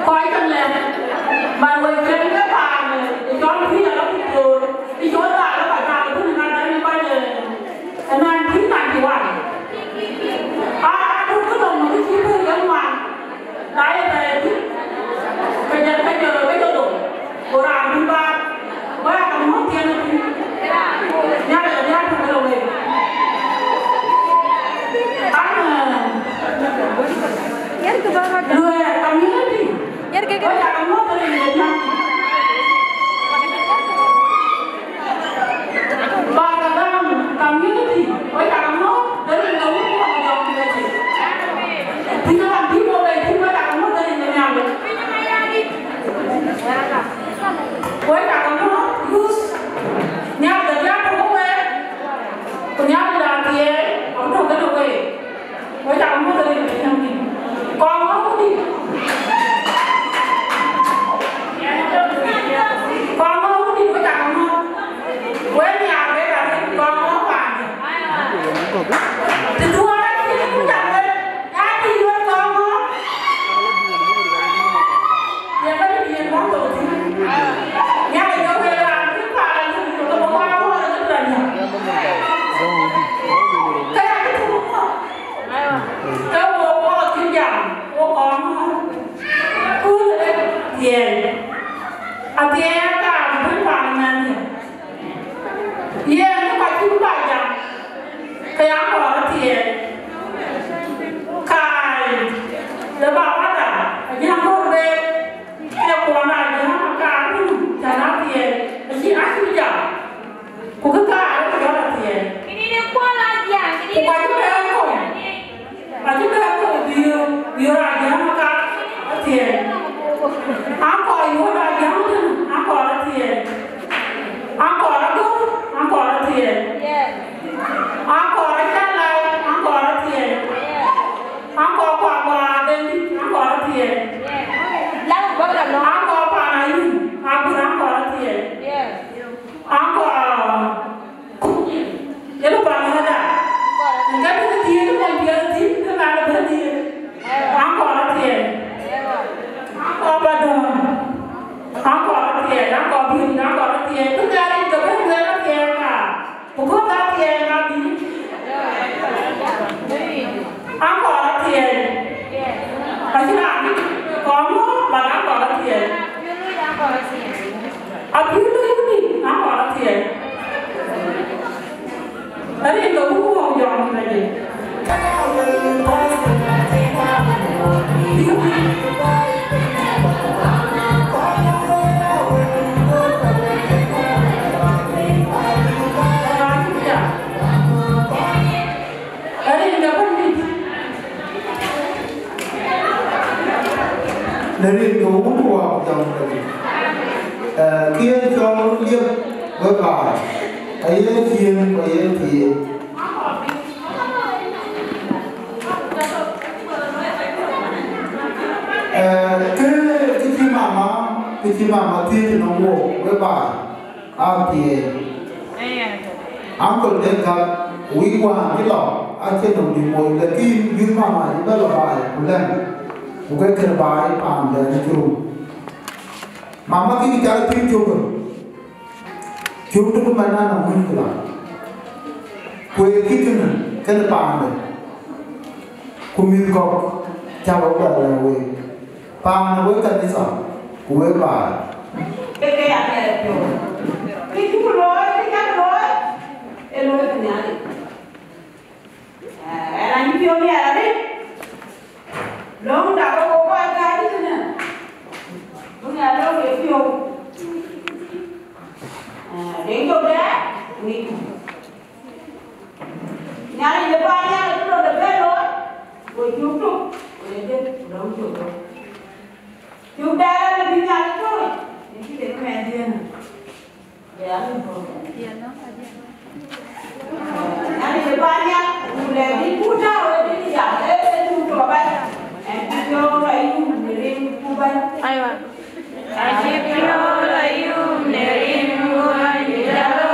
kɔc ke lɛ̈k, man wek kën ke paan, ë cɔl pïïr ala ku koor, ë cɔl dhaal ala ka dhaal, ë bï na dɛ̈m ë kɔc, ë nineteen ninety-one. Aa, aa, duk ke nɔm, ke cï bɛ̈n ke ŋuan. Na ye bɛ̈ɛ̈i thïn, ke jɔ, ke jɔ, ke jɔ dom, ku raan bï baar, ku aa ka mɔ̈k thiëëŋ ë thïn. Nhialic ë diäär tök ë wei. An, ë, Luɛɛr community, wek aa ka mɔ̈k ë rin ë diäär. Barkadal community, wek aa ka mɔ̈k ë rin ë wun ku wak jɔŋ dït acï. Piny ë wan bï wo bei thïn, wek aa ka mɔ̈k ë rin ë Nhialic. Wek aa ka mɔ̈k youth, Nhialic ë diäär tök ë wei, ku Nhialic raan thiëëc abï tɔ̈ kenë wei. Wek aa ka mɔ̈k ë rin ë Nhialic. Kɔn ŋɔ̈ɔ̈th wudït. Kɔn ŋɔ̈ɔ̈th wudït, wek aa ka mɔ̈k. Wek nhiaar wek arëët, kɔn ŋɔ̈ɔ̈th paande. Të duɔ̈ɔ̈r acï ku jam wek, ya tïŋ wek kɔn ŋɔ̈ɔ̈th. Ye ka dï yen kɔn thok thïn. Nhialic jɔ wek raan cï paal acï ku jɔ ke bɔ̈ kɔn ŋɔ̈ɔ̈th acï ku la nhiaar. Ke ya cï thuk ŋɔ̈ɔ̈th. Ke wo, wo cï jam, wo kɔn ŋɔ̈ɔ̈th. Ku ë thiëëc. Athiëëc aka bï paan ŋɛ̈n. Yen ke ka cï bä jam, ke ya kɔɔr athiëëc. Kaai de bä wada, ajäŋ bɔ̈ be, ke kuɔn ajäŋ aka run, cän athiëëc. Acï, acï jam. Ku kë kaar ë cɔl athiɛɛn. Ku ka cï bɛ̈ɛ̈r kɔ̈u, acï bɛ̈ɛ̈r kɔ̈u bï, bï raan jäŋ aka athiɛɛn. Aŋkɔɔr yööt raan jäŋ tënë, aŋkɔɔr athiɛɛn. Aŋkɔɔr agör, aŋkɔɔr athiɛɛn. Aŋkɔɔr acä lɛ̈i, aŋkɔɔr athiɛɛn. Aŋkɔɔr kuak kuak adhɛndït, aŋkɔɔr athiɛɛn. Aŋkɔɔr pan ayum, agur, aŋkɔɔr athiɛɛn. Aŋkɔɔr Rin ke Wun ku Wä ku Jɔŋ Dɛ̈t. Eh, kë ye cɔl liep wek baai, aye ciëën ku aye thiëëc. Eh, kë, kë cï mama, kë cï mama thiëëc nɔm wok wek baai. Apiɛth. Uncle Deŋ ka wïc wään cï lɔ, acïn nɔm dï moc, lakin bï mama cï bɛ lɔ baai ku lɛ̈ŋ, ku ke kën baai paanden cï rum. Mama kï cï cal piny cök, cök tök man anɔŋ wïc ku lɔ. Ku ee kï kënë, kënë paanden. Ku mïth kɔ̈k, cä bä bɛ lɛ̈k wek. Paan wek kanitha, ku wek baai. Ke ke ya kɛɛr piɔ̈u. Kë cuk looi, kë cak looi, ee looi bï Nhialic. Eh, ɛn anyï piɔ̈u miɛt arëët. Löŋda ke wo kɔc gäi tënë. Bï ŋɛk löŋ ye piɔ̈u. Eh, den jɔ bɛ̈ɛ̈r, ŋicku. Nhialic de paannhial acï rɔt ë bɛ̈n looi, go cuk tuk, go ye dhiëth, ku dɔm cuk tök. Cuk dɛɛr ënë bï Nhialic tɔ̈ɔ̈c, yen cï de mɛnhdiën. Nhialic de paannhial, ku lɛ̈k bï ku tääu ë bï jam, ee, ee cuk tɔ̈ bɛ̈n. Ɛn cï piɔ̈u lɔ yum në rin ku bɛ̈n. Aywa. Acï piɔ̈u lɔ yum në rin ku bɛ̈n, jalo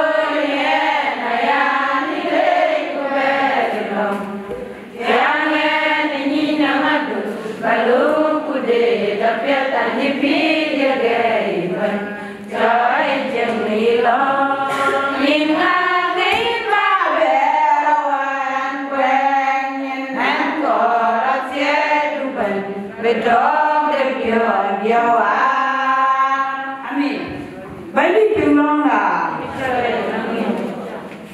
yɛn aya në leec ku bɛ̈ɛ̈r lɔ̈ŋ. Thiaŋ ɛn ë nyin aŋädu, ba luk ku deet apiɛth, an cï pïïr ye gɛɛi bɛ̈n. Cɔɔr ë cieŋ ë lɔ̈ŋ, nïn ŋa kën ba bɛ̈ɛ̈r awär an kuɛɛny, ɛn kɔɔr athiɛɛidu bɛ̈n, bï tɔ̈ɔ̈ŋ de piɔ̈ɔ̈th diɛ̈ wäär. Amin. Bɛ̈nydït piŋ lɔ̈ŋda.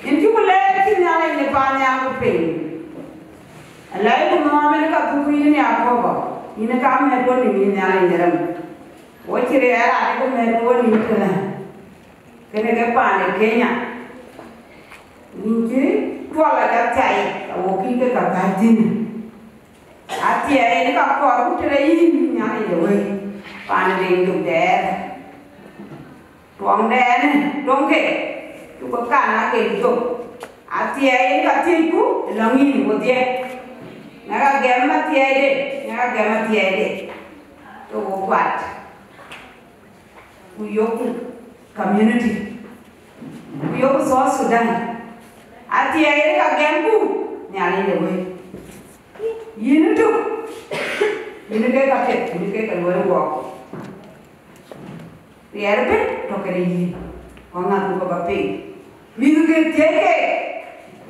Yïn cuk leec cï Nhialic në paannhial ku piny. Alɛɛc ku nhɔɔm yen ka dhuk yïn Yakoba, yïn ka mɛt wɔ nïm yïn Nhialic de rem. Wo cï riɛɛr raan ë ke mɛt wɔ nïm tënë. Kënë ke paan ë Kenya. Yïn cï tuɔl aca thiai, awo kï ke ka gäi thïn. Athiɛɛi yen ka kɔɔr ku tëde yïn Nhialic de wëi, paan ë Deŋ Jök dɛɛr. Tuɔŋdɛn, tuɔŋke, cuk ke kan aa gel thok. Athiɛɛi yen ka thiëcku ë lɔ̈ŋ yïn wodhie. Ŋɛk agɛm athiɛɛide, ŋɛk agɛm athiɛɛide. Ke wo kuat. Ku yoku community. Ku yoku South Sudan. Athiɛɛi yen ka gɛmku, Nhialic de wëi. Yïn tuk, yïn ke ka piɛth, yïn ke ka luɔi wɔɔk. Riɛɛr ëbën tɔ̈ këde yïn, ku aŋäthku ke bä piŋ. Mïthkë thiëëc keek,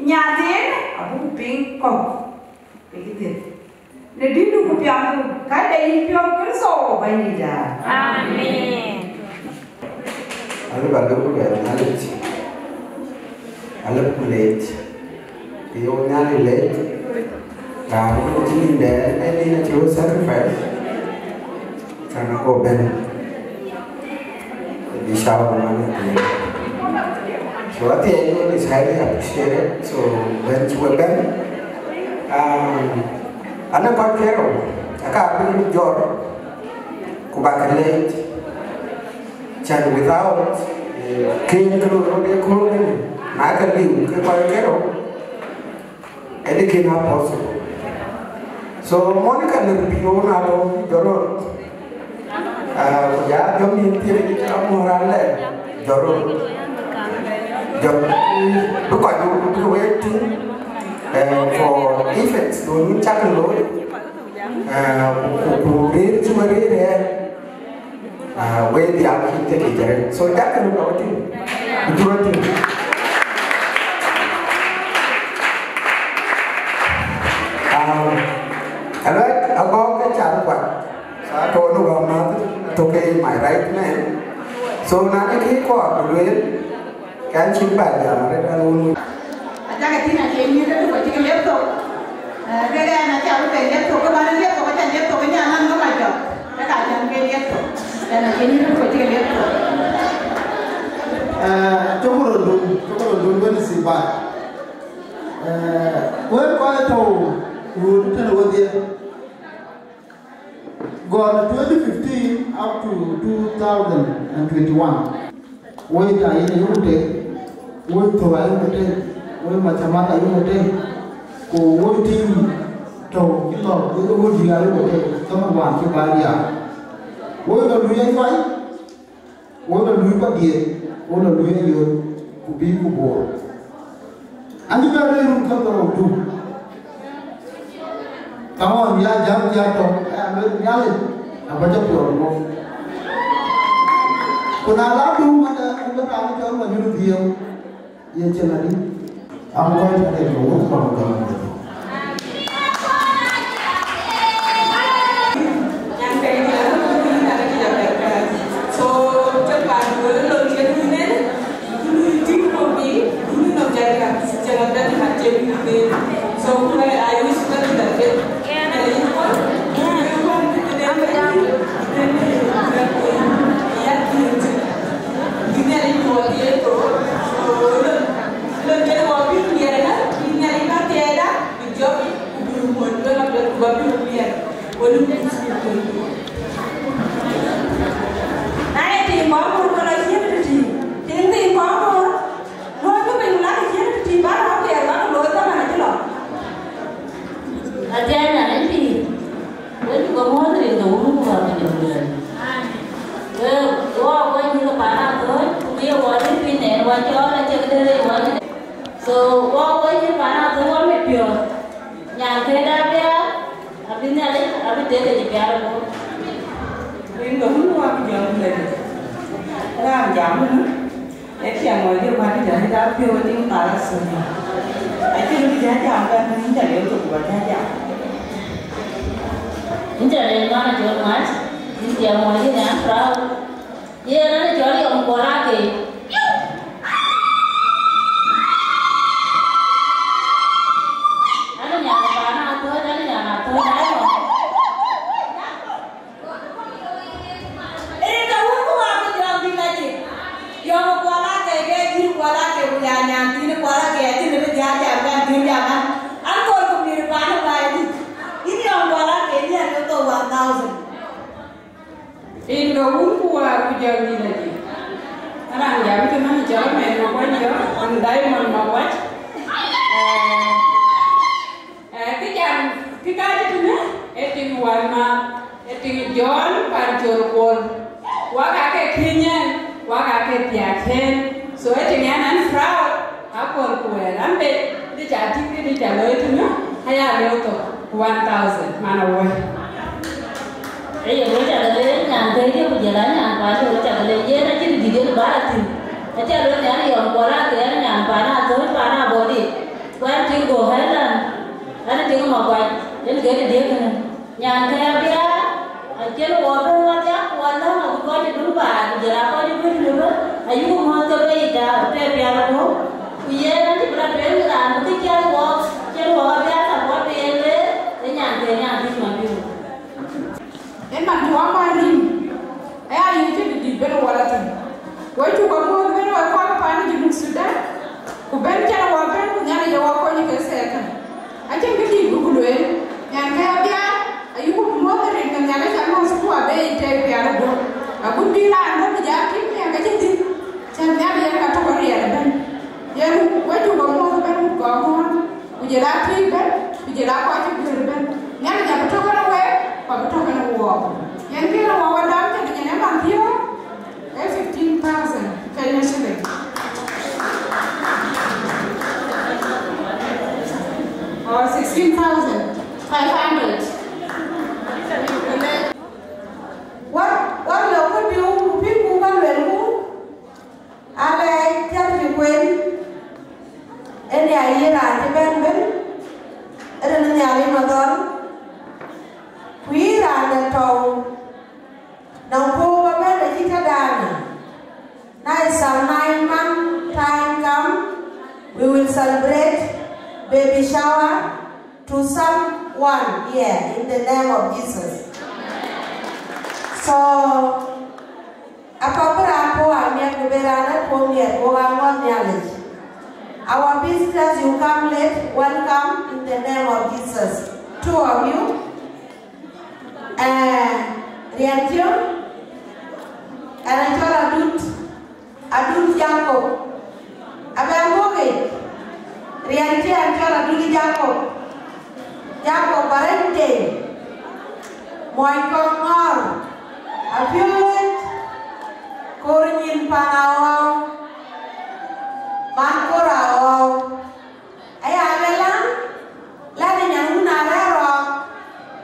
nyan thiin abuk piŋ kɔ̈u, ke cï dhiëth. Në dïtdu ku piamdu, ka de yïn piɔ̈u Kërtho Bɛ̈nydïïtda. Amen. Alëp alëp ku luɛɛl Nhialic, alëp ku leec, ku yöök Nhialic leec, raan wën cï nïn dɛɛr ë nïn acï wek sacrifice, can ago bɛ̈n, bï cäu ëmën ë thiëëc. So athiɛɛi wën is highly appreciated, so bɛ̈n cï we bɛ̈n. Um, anɔŋ kɔc kerou, aka bï jɔt, ku bak leec, can without, eh, keny kë loi rot ë kööl kënë, na ke liu ke kɔc kerou, anything are possible. So Monica lë piɔ̈u na tɔ̈ jɔt rot. Ah, ku ya jɔŋ yïn thiëëc cï rɔt mɔ̈ɔ̈r alɛ, jɔt rot. Jɔt, bï kɔc bï wek tïŋ, eh, for events duön wën cak looi. Ah, ku, ku, ku rëër cï we rëër ë, ah, we dhiau cï thiëëc yic arëët. So cak rot ba we tïŋ. Bï cï rot tïŋ. Ah, alɛ̈k agɔ̈k ke cal kuat. Sa tɔ̈ në wämäth, tɔ̈ ke my right man. So na de kë kɔɔr bï lueel, kɛn cï bä jam arëët an wun. Acakä tïŋ acie nyïïr ëtök acï ke liep thok. Eh, ke ɛn aca bï ben liep thok, ke bän liep thok, aca liep thok, ke nyan nɔn ke mac jɔk. Ke ka cän ke liep thok. Ɛn acie nyïïr ëtök acï ke liep thok. Eh, cök röt dun, cök röt dun wën ë thïn bä. Eh, wek kɔc tɔ̈u ɣööt tënë wedhie. Gɔl twenty fifteen up to two thousand and twenty-one. Woi ta yen ayuku tek, woi thou ayuku tek, woi macamat ayuku tek, ku woi tim tɔ̈u cï lɔ woi wodi ayuku tek, thɔ̈mën wään cï bä diaar. Woi lɔ luui ajuai, woi lɔ luui padiɛt, woi lɔ luui ayöt, ku bï ku boor. An cï bɛ rëër run ke dhorou duk. Kaŋ ɣɔn ya jam ya tɔ̈, aya lueel Nhialic, abä jɔ piɔl mɔ̈u. Ku na la dum ënë, ënë raan cɔl Manyuth Dhiëëu, ye cïn adï? Am kɔc tëde ke wok kɔn gam. So, ke pan wël lon ke dunen, duni tim ko bi, duni no jaja, jana dadi ma jem ni be. So, I wish that that that. Na ye tim kɔn mor, kɔn a cien tëtï. Tim tim kɔn mor, luɔi ke piny, ku la ke cien tëtï, bä rɔt piɛth, bä ke looi dhaman acï lɔ. Athiɛɛny an, ë tim, wek cuk ke muɔ̈ɔ̈th rin ke Wun ku Wät ku Jɔŋdït. Wek, wɔ, wek nyïïr ke pan Athööc, ku bï wɔ rëër piny nɛn wɔ cɔɔl, acie këde rëër wɔ. So, wɔ, wek nyïïr pan Athööc, wɔ mit piɔ̈ɔ̈th. Nyan këda biaar, abï Nhialic, abï tek ke cï piaar ë bɔ̈. Rin ke Wun ku Wät ku Jɔŋdït. Raan jam ënë, ee tiɛŋ wɔ jɔ kuat dït, adït apiɔ̈u ë tim thar ë thöny. Acïn bï jɔ jam bɛ̈n, yïn ca lëu thok ku bä jɔ jam. Yïn ca lëu man acɔl Mac, yïn tiɛŋ wɔ jɔ, I'm proud. Yen ënë cɔl Yɔm Kuɔl Akei. Ënë nyan ë pan Athööc, ënë nyan Athööc, ënë nyan. Rin ke Wun ku Wät ku Jɔŋdït lajik. Yɔm Kuɔl Akei ke jïïr Kuɔl Akei ku ya nyan thiin Kuɔl Akei, acïn bï jɔ jam bɛ̈n, bï jam an, an, kɔc ku mïïr pan ë baai dït. Yïn Yɔm Kuɔl Akei, yïn ë thou one thousand. Rin ke Wun ku Wät ku Jɔŋdït lajik. Raan jam tënë cɔl Mɛn Makuac, jɔ, an Diamond Makuac. Eh, Eh, kë jam, kë ka cï tënë, ee tiŋ wän ma, ee tiŋ Jɔn pan col kuɔl. Wak aa ke kiëny ɛn, wak aa ke thiaak ɛn. So, ee tiŋ ɛn, ɛn proud, akɔl ku wɛɛr, an, be, dï ca tïŋ, dï ca looi tënë, aya lëu thok, one thousand, man awuɔ̈c. Ee ye wek cak le nyan ke ye ku jël a nyan pan, ye wek cak le yen acïn dït yen bä a thïn. Aca lueel an, Yɔm Kuɔl Akei, an, nyan pan Athööc, pan Abɔ̈dït. Ku an, tiŋ go Highland, an, tiŋ Makuac, yen ke dï diëk ënë. Nyan ke abiaar, acïn wɔ bɛ̈n wadhiak, ku aläŋ abï kɔc ë dun baai, ku jël a kɔc ë bï dun ëbɛ̈n, ayuk muɔ̈th ke bei yic, ta, të pial aduɔ̈u. Ku yen acï bï la tueŋ raan bï kë cäl wɔɔk, cïn wɔɔk abiaar support bï yen lueel, ë nyan ke nyan bï man bï wun. Ë man tuɔɔm aa rim, aya yïn cï dït bɛ̈n wɔ la thïn. Wek cuk amuɔ̈th bɛ̈n wek kɔc pan Junub Thudan, ku bɛ̈n cän wɔ bɛ̈n, ku Nhialic ë wɔ kony ke thɛɛr kën. Acïn kë dït bï ku lueel, nyan ke abiaar, ayï ku muɔ̈th rin ke Nhialic, aŋɔ̈th ku abë yic tɛɛi pial ë guɔ̈p. Agut bï raan bɔ̈ bï jɔ tïŋ, nyan ke cï dhil, cän Nhialic yen ka tök ë riɛl ëbɛ̈n. Yen wek cuk amuɔ̈th bɛ̈n wut kɔc muɔ̈th. Ku jël a tïïk bɛ̈n, ku jël a kɔc cï guëër bɛ̈n. Nhialic abï tök kenë week, ku abï tök kenë wook. Yen kënë wɔ wä dɔm cï yen ë man thiɔ̈ɔ̈k, ee fifteen thousand Kenya shilling. Or sixteen thousand five hundred. Wä, wä lɔ ku diu, ku piŋku ka luelku. Alɛɛc thiäk cï kueen, ënë ayï raan cï bɛ̈n bɛ̈n, rin Nhialic Madhɔl, ku yï raan de tɔ̈u, nɔŋ puɔ̈u bä bɛ̈n acï tëdaanë. Now it's some nine month time come, we will celebrate baby shower to someone here in the name of Jesus. So, apak bï raan puɔ̈u amiɛt, ku bï raan ë puɔ̈u miɛt, ku wok aŋɔ̈th Nhialic. Our visitors, you come late, welcome in the name of Jesus. Two of you. Eh, Riɛnkiɛ̈, ɣɛn acɔl Adut, Adut Jacob. Abɛ̈n bɔ̈ yic, riɛnkiɛ̈, ɣɛn cɔl Adut Jacob, Jacob Arɛ̈ny Deŋ, muɔny Kɔŋɔ̈ɔ̈r, apiööc, koor nyin pan Aɣɔ̈u, man koor Aɣɔ̈u. Aya lueel an, lɛ̈në nyan wun arɛ̈ɛ̈r rɔɔk,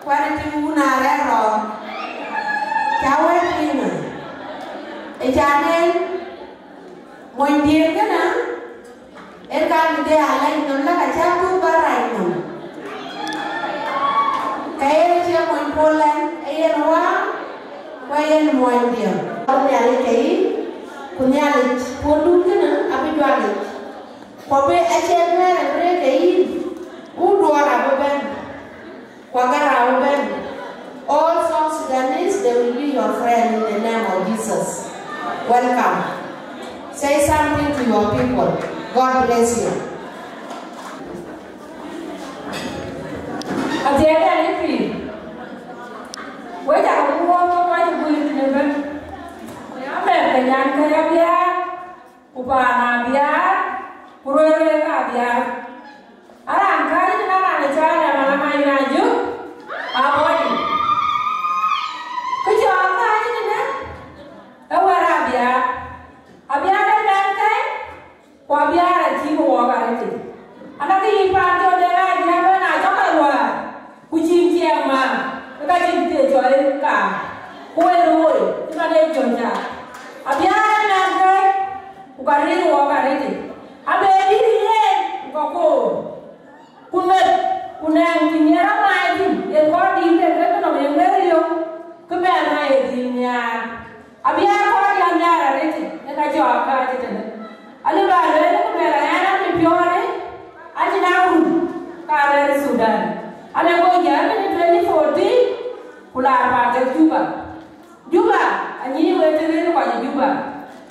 ku ɣɛn ë tiŋ wun arɛ̈ɛ̈r rɔɔk. Cä wɛ̈t piŋ ë, ë can en, mony diëër kënë, en ka bï de alɛc nhom, lak acä thuk bä rac nhom. Ke yen cie mony puɔl ɛn, ee yen wäär, ku ee yen mony diëër. Nhialic ke yïn, ku Nhialic puɔ̈ndun kënë abï juak yic. Ku abï acie duɛ̈ɛ̈r ë bï rëër ke yïn, wun duɔ̈ɔ̈r abï bɛ̈n, ku agar abï bɛ̈n. All South Sudanese, they will be your friend in the name of Jesus. Welcome. Say something to your people. God bless you. Adhiɛɛr ë pïïr, wek cä ke wuɔɔk ke kɔc ë guiir tënë bɛ̈n, ku ya mɛ̈r ke nyan ke ya biäär, ku paan abiäär, ku ruëër wek abiäär. Araan kääc tënë raan ë cɔl Amalama yen ajök abɔ̈ yic. Kë cɔɔk kääc tënë ë wɛ̈t abiäär, abiäär ë mɛ̈n kɛ̈i, ku abiäär acïï ke wɔɔk arëtic. Anakï yï paan cɔl de ɣaac diäk bɛ̈n acɔk ke luäär, ku cïn ciɛɛŋ maan, ke ka cïn thiëc cɔl en kaar, ku ee rooi cï man ee jɔ̈ɔ̈ny cak. Abiäär ë mɛ̈n kɛ̈i, ku ka rëër wɔɔk arëtic. Abï dït yen ku ka koor, ku meth, ku nɛɛŋ cï nhiɛɛr amaai thïn, yen kɔɔr dïït tek ke nɔm yen ŋeer yök, ke mɛɛn na ye dhil nhiaar. Abiäär kɔɔr ya nhiaar arëtic, yen ka cɔɔk kääc tënë. Alë bä lueel ku lueel an, ɣɛn amï piɔ̈ɔ̈rë, acïn a wun, ka rɛ̈ɛ̈r Thudan. Alë go jäl tënë twenty fourteen, ku laar paan de Juba. Juba, anyïï wek të rëër kɔc ë Juba.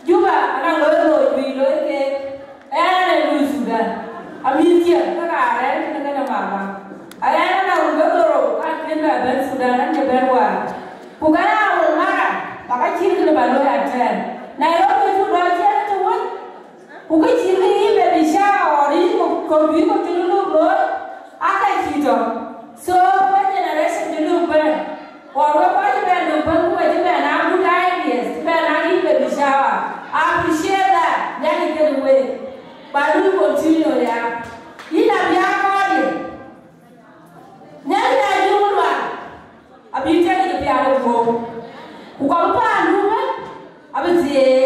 Juba, anɔŋ loi looi juëc loi keek. Ɣɛn ee lui Thudan. Amïth ciɛk, ke ka rɛ̈ɛ̈r tënë kënë mama. Aɣɛn anɔŋ run ke dhorou, ka kën bɛ bɛ̈n Thudan, an, cï bɛ̈n wäär. Ku ka ya wël mara, bä ka cït kënë bä looi atɛ̈ɛ̈n. Nairobi cuk lɔ ciɛɛn të wën, ku kë cït kë yï baby shower, yï kë kɔ̈k bï kɔ̈k cï luk looi, aa ka cï tɔ̈. So, wek generation cï luk bɛ̈n, or wek kɔc cï bɛ̈n luk bɛ̈n, ku wek cï bɛ̈n aa good ideas, cï bɛ̈n aa yï baby shower. I appreciate that. Nhialic kënë week. Ba lui continue ya. Yïn abï aa kɔɔr yïn. Nhialic aa yï wun luaar, abï tek yic pial ë guöp. Ku ka bï paandu bɛ̈n, abï thieei.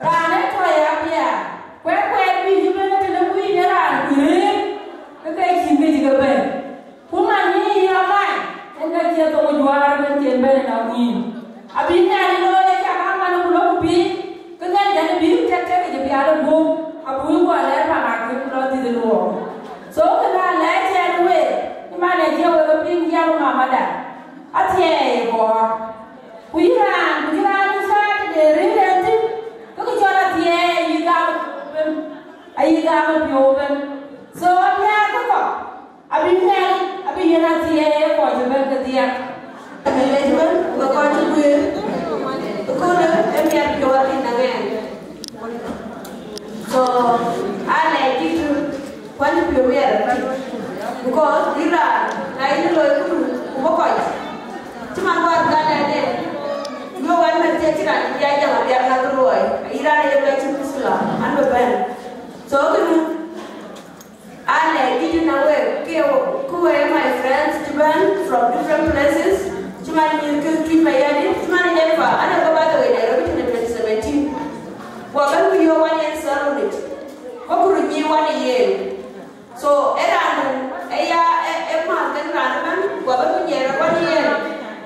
Raan ee tɔ̈ ya biäär, kuɛɛt kuɛɛt bï yï bɛ̈n tënë kuïn ë raan kuïn rëër, ke ke cïn kë cï ke bɛ̈n. Ku man yï yï amac, en ka cie thoŋ juäär ëbɛ̈n cï en bɛ̈n ënɔŋ yïn. Abï Nhialic looi ë cak aman ku lok piny, ke Nhialic adï bï tek tek yic pial ë guöp, abï wïc guɔ lɛɛr pan akïm ku lɔ dhil luɔɔk. So, kënë alɛɛc ɛn week, cï man ë cie wek e piŋ jiɛɛm mamada, athiɛɛi ë kɔɔr. Ku yïn raan, ku cï raan ë cäätëde rëër en thïn, ke kë cɔl athiɛɛi ayï gam ëbën, ayï gam ë piɔ̈u ëbën. So, athiɛɛi ke kɔ̈k, abï Nhialic, abï yen athiɛɛi ë kɔc ëbën kedhie. Ëlec ëbën, ku ke kɔc cï guëër, ëköölë ë miɛt piɔ̈u athïn na ŋɛɛn. So, aa lɛc dït, kuany piɔ̈u miɛt athïn. Because yïn raan, na yïn looi këdu, ku bɔ̈ kɔc. Cï man wäär ka lɛc den, yöök an, mɛn thiëëc cï raan cï bï a jam abiɛr ŋak luɔi, ayï raan ë ye bɛ̈n cï muckila, an, bï bɛ̈n. So, kënë, aa lɛc dït na wek, ke, ku wek my friends cï bɛ̈n from different places, cï man nyïïr ke Tuic Mayardit, cï man Jennifer, an, ë ke, by the way, Nairobi tënë twenty seventeen. Ku abɛ̈n ku yöök wan yen ceremony, ku ku röt nyïïr wan ë yen. So, ë raan ë ya, ë, ë mäth kën raan ëbɛ̈n, ku abɛ̈n ku nyiɛɛr wan ë yen.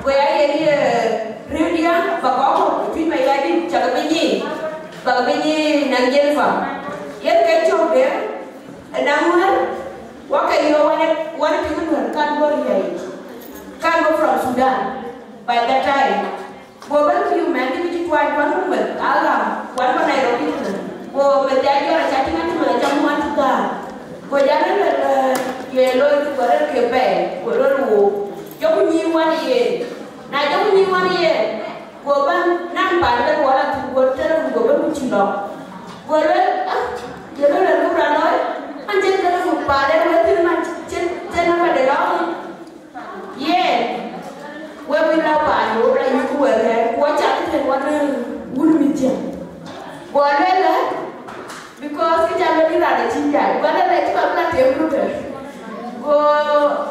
Ku ya yen ye rëërdiɛ̈, ba kɔc ku Tuic Mayardit, cak bï nyïïr, bak bï nyïïr naŋ Jennifer. Yen ke cök de, Ënɔɔnë, wɔ ke yöök wan, wan ë tiŋ Nuɛ̈r kan bɔ̈ riɛl yic, kan bɔ̈ from Sudan by that time. Go bɛ̈n ku yök mɛnhkï kë cï tuany kuan ku meth ala kuan bɔ̈ Nairobi tënë. Go meth ya jɔt acä tïŋ acï meth acä ŋuan cï gäär. Go jal ë luel, eh, ye looi ku arëër ke pɛɛi, go röl wook. Jɔku nyïïr wan ë yen. Na jɔku nyïïn wan ye, go bɛ̈n naŋ paan ke wɔ la thïn, go tëlë, go bɛ̈n ku cï lɔ. Go lueel, ah, ye lueel, lueel raan lɔi, an cïn tëlë ku paan de wek thïn man cïn, cïn namba de lɔ. Ye, we bï la paan, wo la yïk wek rɛɛr, ku acath thïn wan wun mïth cä. Go lueel, eh, because kë ca lueel yïn raan acïn jai, go lueel, eh, cï bä bï la tem röt, eh. Go,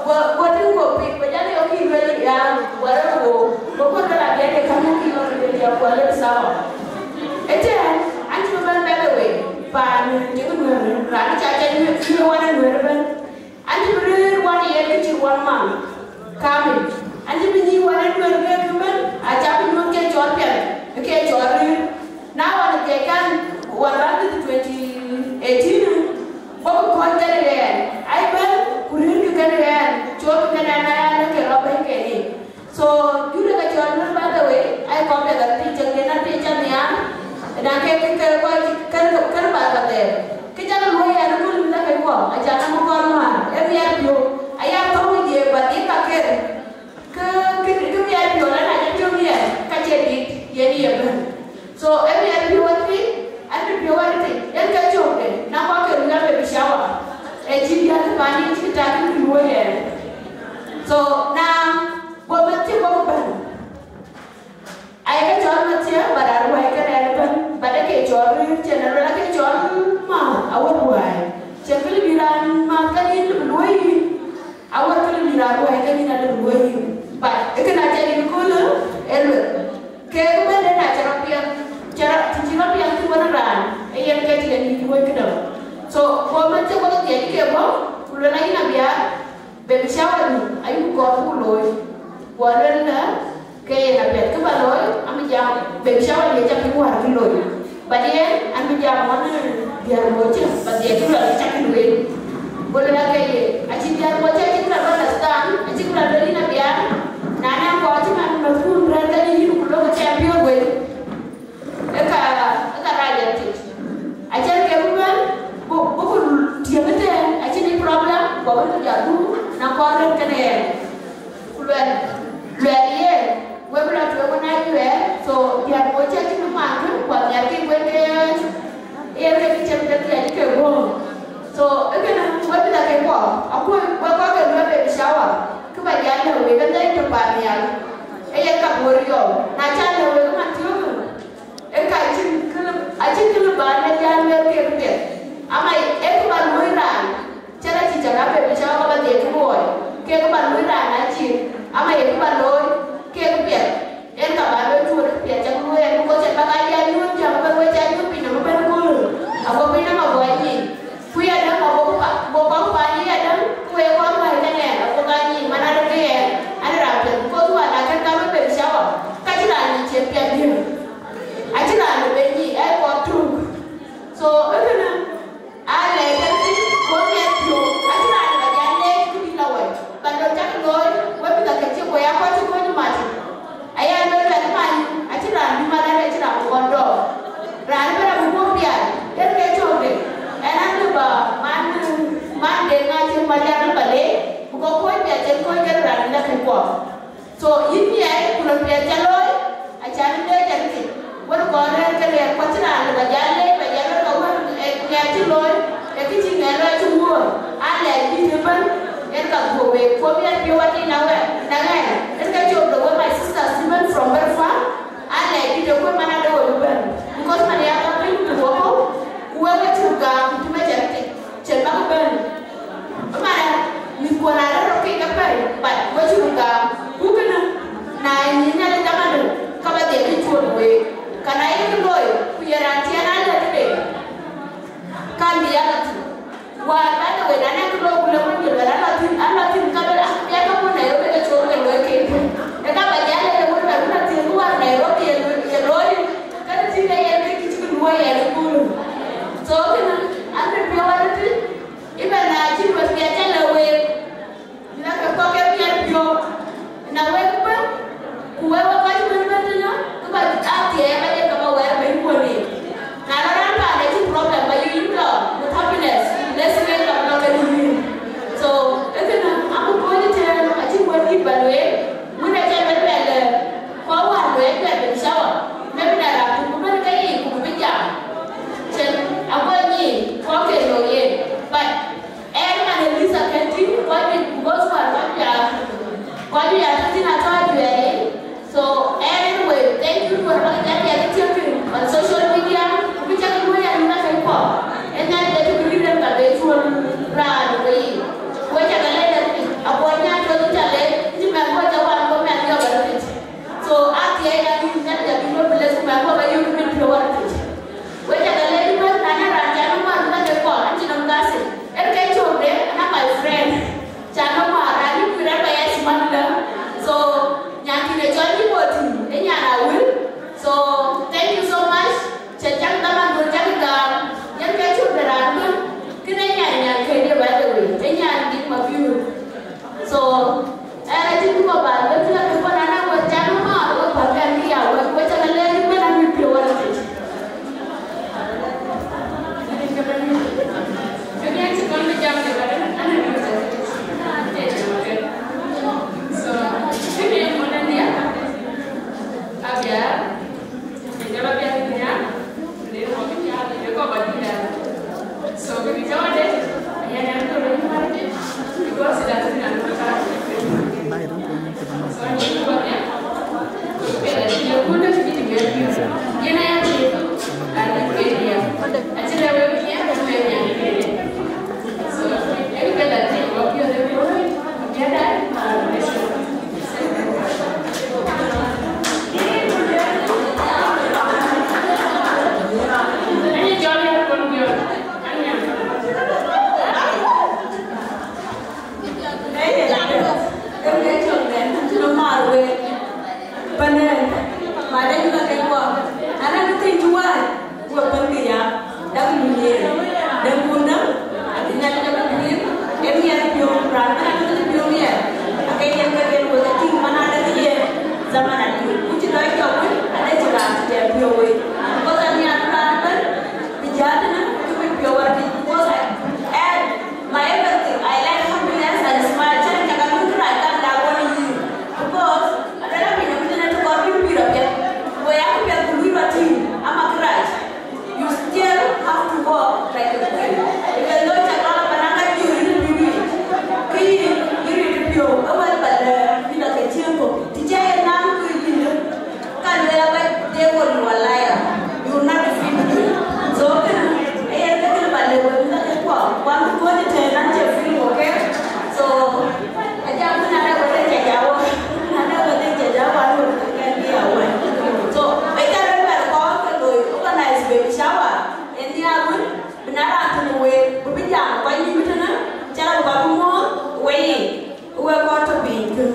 go, go tïŋ go piny, go jal yɔ̈ɔ̈k yïn lueel ya, go lueel, go, go kuɔ̈r ke la biɛt de käŋ yïn lueel ya, go lueel sawa. Ëtɛ̈ɛ̈n, an cï bï bɛ̈n, by the way, paan tiŋ Nuɛ̈r, raan ca ca nyuëër, nyuëër wan ë Nuɛ̈r ëbɛ̈n. An cï bï rëër wan ë yen kë cï wan man kamil. An cï bï nyïïn wan ë Nuɛ̈r ke kë bɛ̈n, aca bï nyuöth ke cɔɔr piɛth, ke cɔɔr rëër. Na wan ë kek kan, wan raan ke twenty eighteen, bɔ̈ ku kɔc kɛn ë ɣɛɛr. Ai bɛ̈n, ku rëërkï kɛn ë ɣɛɛr, cɔɔrkï kɛn ë ɣɛɛr, na ya lëk ke rɔt bɛ̈n kɛn ë. So, jurë ke cɔl Nuɛ̈r, by the way, ai kɔc piɛth arëët, cieŋ den arëët ca nhiaar, ëdan ke, ke, ke, kɔc kën, kën, kën bä ka thɛɛr. Kë ca luɔi yɛn ëkööl mïth ake guɔ, aca nɔm kɔn määr, ë miɛt piɔ̈u, aya thɔ̈ŋ ë je, but ye ka ker. Kë, kë, kë miɛt piɔ̈u, la na jɔ piɔ̈u miɛt, ka cie dit, yen ye bɛ̈n. So, ë miɛt piɔ̈u arëët, an bï piɔ̈u arëët, yen ke cökde, na kɔc ke lueel baby shower. Ë cï diäk kë paan yen cï tak kë luɔi yɛn. So, na, go meth cï bɔ̈ bɛ̈n. Aye ke cɔl mathië, but aruai ke rɛɛr ëbɛ̈n, but ake cɔl rïïr, cïn aruɛl ake cɔl ma awär ruai. Cïn kë lëu bï raan math ke yïn lëu bï luɔ̈i yïn, awär kë lëu bï raan ruai ke yïn alëu bï luɔ̈i yïn. But ë kënë aca yïn köölë ë lueth. Kek ëbɛ̈n ë na cï rɔt piɛth, cï rɔt, cï, cï rɔt piɛth cï wën raan, ë yen ke cï yen yïn luɔ̈i këdäŋ. So, go meth cï wek dhiëc ke bɔ̈, ku luel ayïn abiaar, baby shower du ayï ku kɔɔr ku looi. Go luel lë, ke yen apiɛth kë bä looi, an bï jam baby shower ye cä piny wäär kë looi. But yen an bï jam ɣɔn diäär moc cï bä dhiɛɛt kë luɛl cä kë lueel. Go luel ake ye, acï diäär moc cä cï kë luɛl bä understand, acï kë luɛl bä yïn abiaar. Na nɛn kɔɔr cï man mäthkun rɛ̈ɛ̈r ke yïn ku lok ke cɛm piɔ̈ɔ̈th wei. Ë ka, ë ka rac yen tic. Acïn ke bï bɛ̈n, buk, buk tiëŋ ëtɛ̈ɛ̈n, acïn problem, ku abï jɔ dhuk, na kɔɔr rɛ̈t kënë yen. Ku luɛl, luɛl yen, we bï lɔ tueŋ wën aa yuɛɛr, so diäär moc cä cïn man kë, ku anhiarkï wek ke, yen ke cï cïn ke thiac ke guöör. So, ë kënë, we bï lɔ ke kuɔ, akuöc, we kɔc ke luɛl baby shower, kë bä jal lëu wek ënhɛi tök paannhial. Ee yen ka bɔ̈ riɔu, na cä lëu wek ë man thiöökë, Ë ka cïn kë lë, acïn kë lë bä në jal lueel kek piɛth. Ama ye kë bä luöi raan, cä lɔ cï cä ka pek bï cä wä ka bä dhiëëth luɔi, kek kë bä luöi raan acïn, ama ye kë bä looi kek piɛth. En ka bä luöi cuöt piɛth cä luöi ɛn, bï kɔc cä bä ka ya nyuöth jam bä luöi cä nyuöth piny nɔm ëbɛ̈n kööl, ago piny nɔm ago anyic. Ku yadäŋ abɔ̈ ku pa, bɔ̈ pa ku paan yï yadäŋ, ku wek kɔn wä ë kɛn ɛn, abɔ̈ ka nyic man adöŋ ke yɛn, an, raan piɛth, because wä na kën ka bä ben shower, ka cï raan nyic cïn piɛth diëër. Acï raan lë ben nyic, ɛ kɔɔr tuk. So, ë kënë, aa lɛc kɛn thïn, ku ë miɛt piɔ̈u, acï raan lë bä jal leec ku bï lɔ wɛ̈t. But lon cäk looi, we mïth akëc cï ku ya kɔc cï kony mac. Aya luel wɛ̈t man, acïn raan bï man arëët cïn raan bï ɣɔn dɔɔk. Raan ëbɛ̈n abï guöp pial, yen ke cöökde. Ɛn an, lëu bä man, man de ŋa cïn Mariam bä leec, bï kɔc kuöc pial cïn kuöc kën raan ënɔɔnë kuɔ. So, yïn miɛɛi, ku lon piɛth cä looi, acan leec ɛn thïn. Wën kɔn rɛ̈ɛ̈r ke rɛ̈ɛ̈r, ku acïn raan lëu bä jal leec, bä jal rɔt ka wën, ee, ŋɛk cï looi, ee kë cï ŋɛk looi acï wuöör, aa lɛc dït ëbɛ̈n, yen ka dhuöök week, ku miɛt piɔ̈u adï na wɛ̈t, na ɣɛn, yen ke cöökde we my sisters, even from very far, aa lɛc dït ë kuöc man adï wek ëbɛ̈n, because man ya ka piny ku wok kɔ̈u, ku wek we cï röt gam, ku mec ɛn thïn. Cïn bäk bɛ̈n. Ëmɛn, mïthkuɔn arëët rɔt kek apɛi, but we cï röt gam. Ku kënë, na ye nyin Nhialic dhamandë, ka bä dhiɛl cï cuöt week. Ka na ye kë looi, ku ye raan tiɛɛn alɛ̈th tëde, ka bï ya lɔ thïn. Wäär, by the way, na nɛn kë looi, ku lëk wën jël wɛ̈t, an lɔ thïn, an lɔ thïn, ka bï, ah, bï ya ka bɔ̈ Nairobi ke cɔɔr ke looi kek. Ee ka bä jal lɛc wën bɛ run athïn, ku wäär Nairobi ye looi, ye looi. Kënë thïn ee yen ke cï kë luɔi yen ëköölë. So, kënë, an bï piɔ̈u arëët. Even na cïn wek piɛth cä lɛ̈k week, mïth akë kɔ̈k ke piɛth piɔ̈u, na wek bɛ̈n, ku wek wek kɔc bɛ̈n bɛ̈n tënë, ke kɔc aa thiɛɛk ka jël ke bä wɛɛr bɛ̈ny kuɔn en. Na lɔ raan paan acïn problem, bä yï yïn lɔ with happiness, less wek lɔ lɔ ke yïn. So, ee kënë, abï kony ëtɛ̈ɛ̈n, acïn wɛ̈t dït bä lueel, wën acä lueel bɛ lɛ̈k. Jam kɔc nïïm tënë, cä rɔt bä bï muɔɔr wei, wek kɔc tɔ piny kë.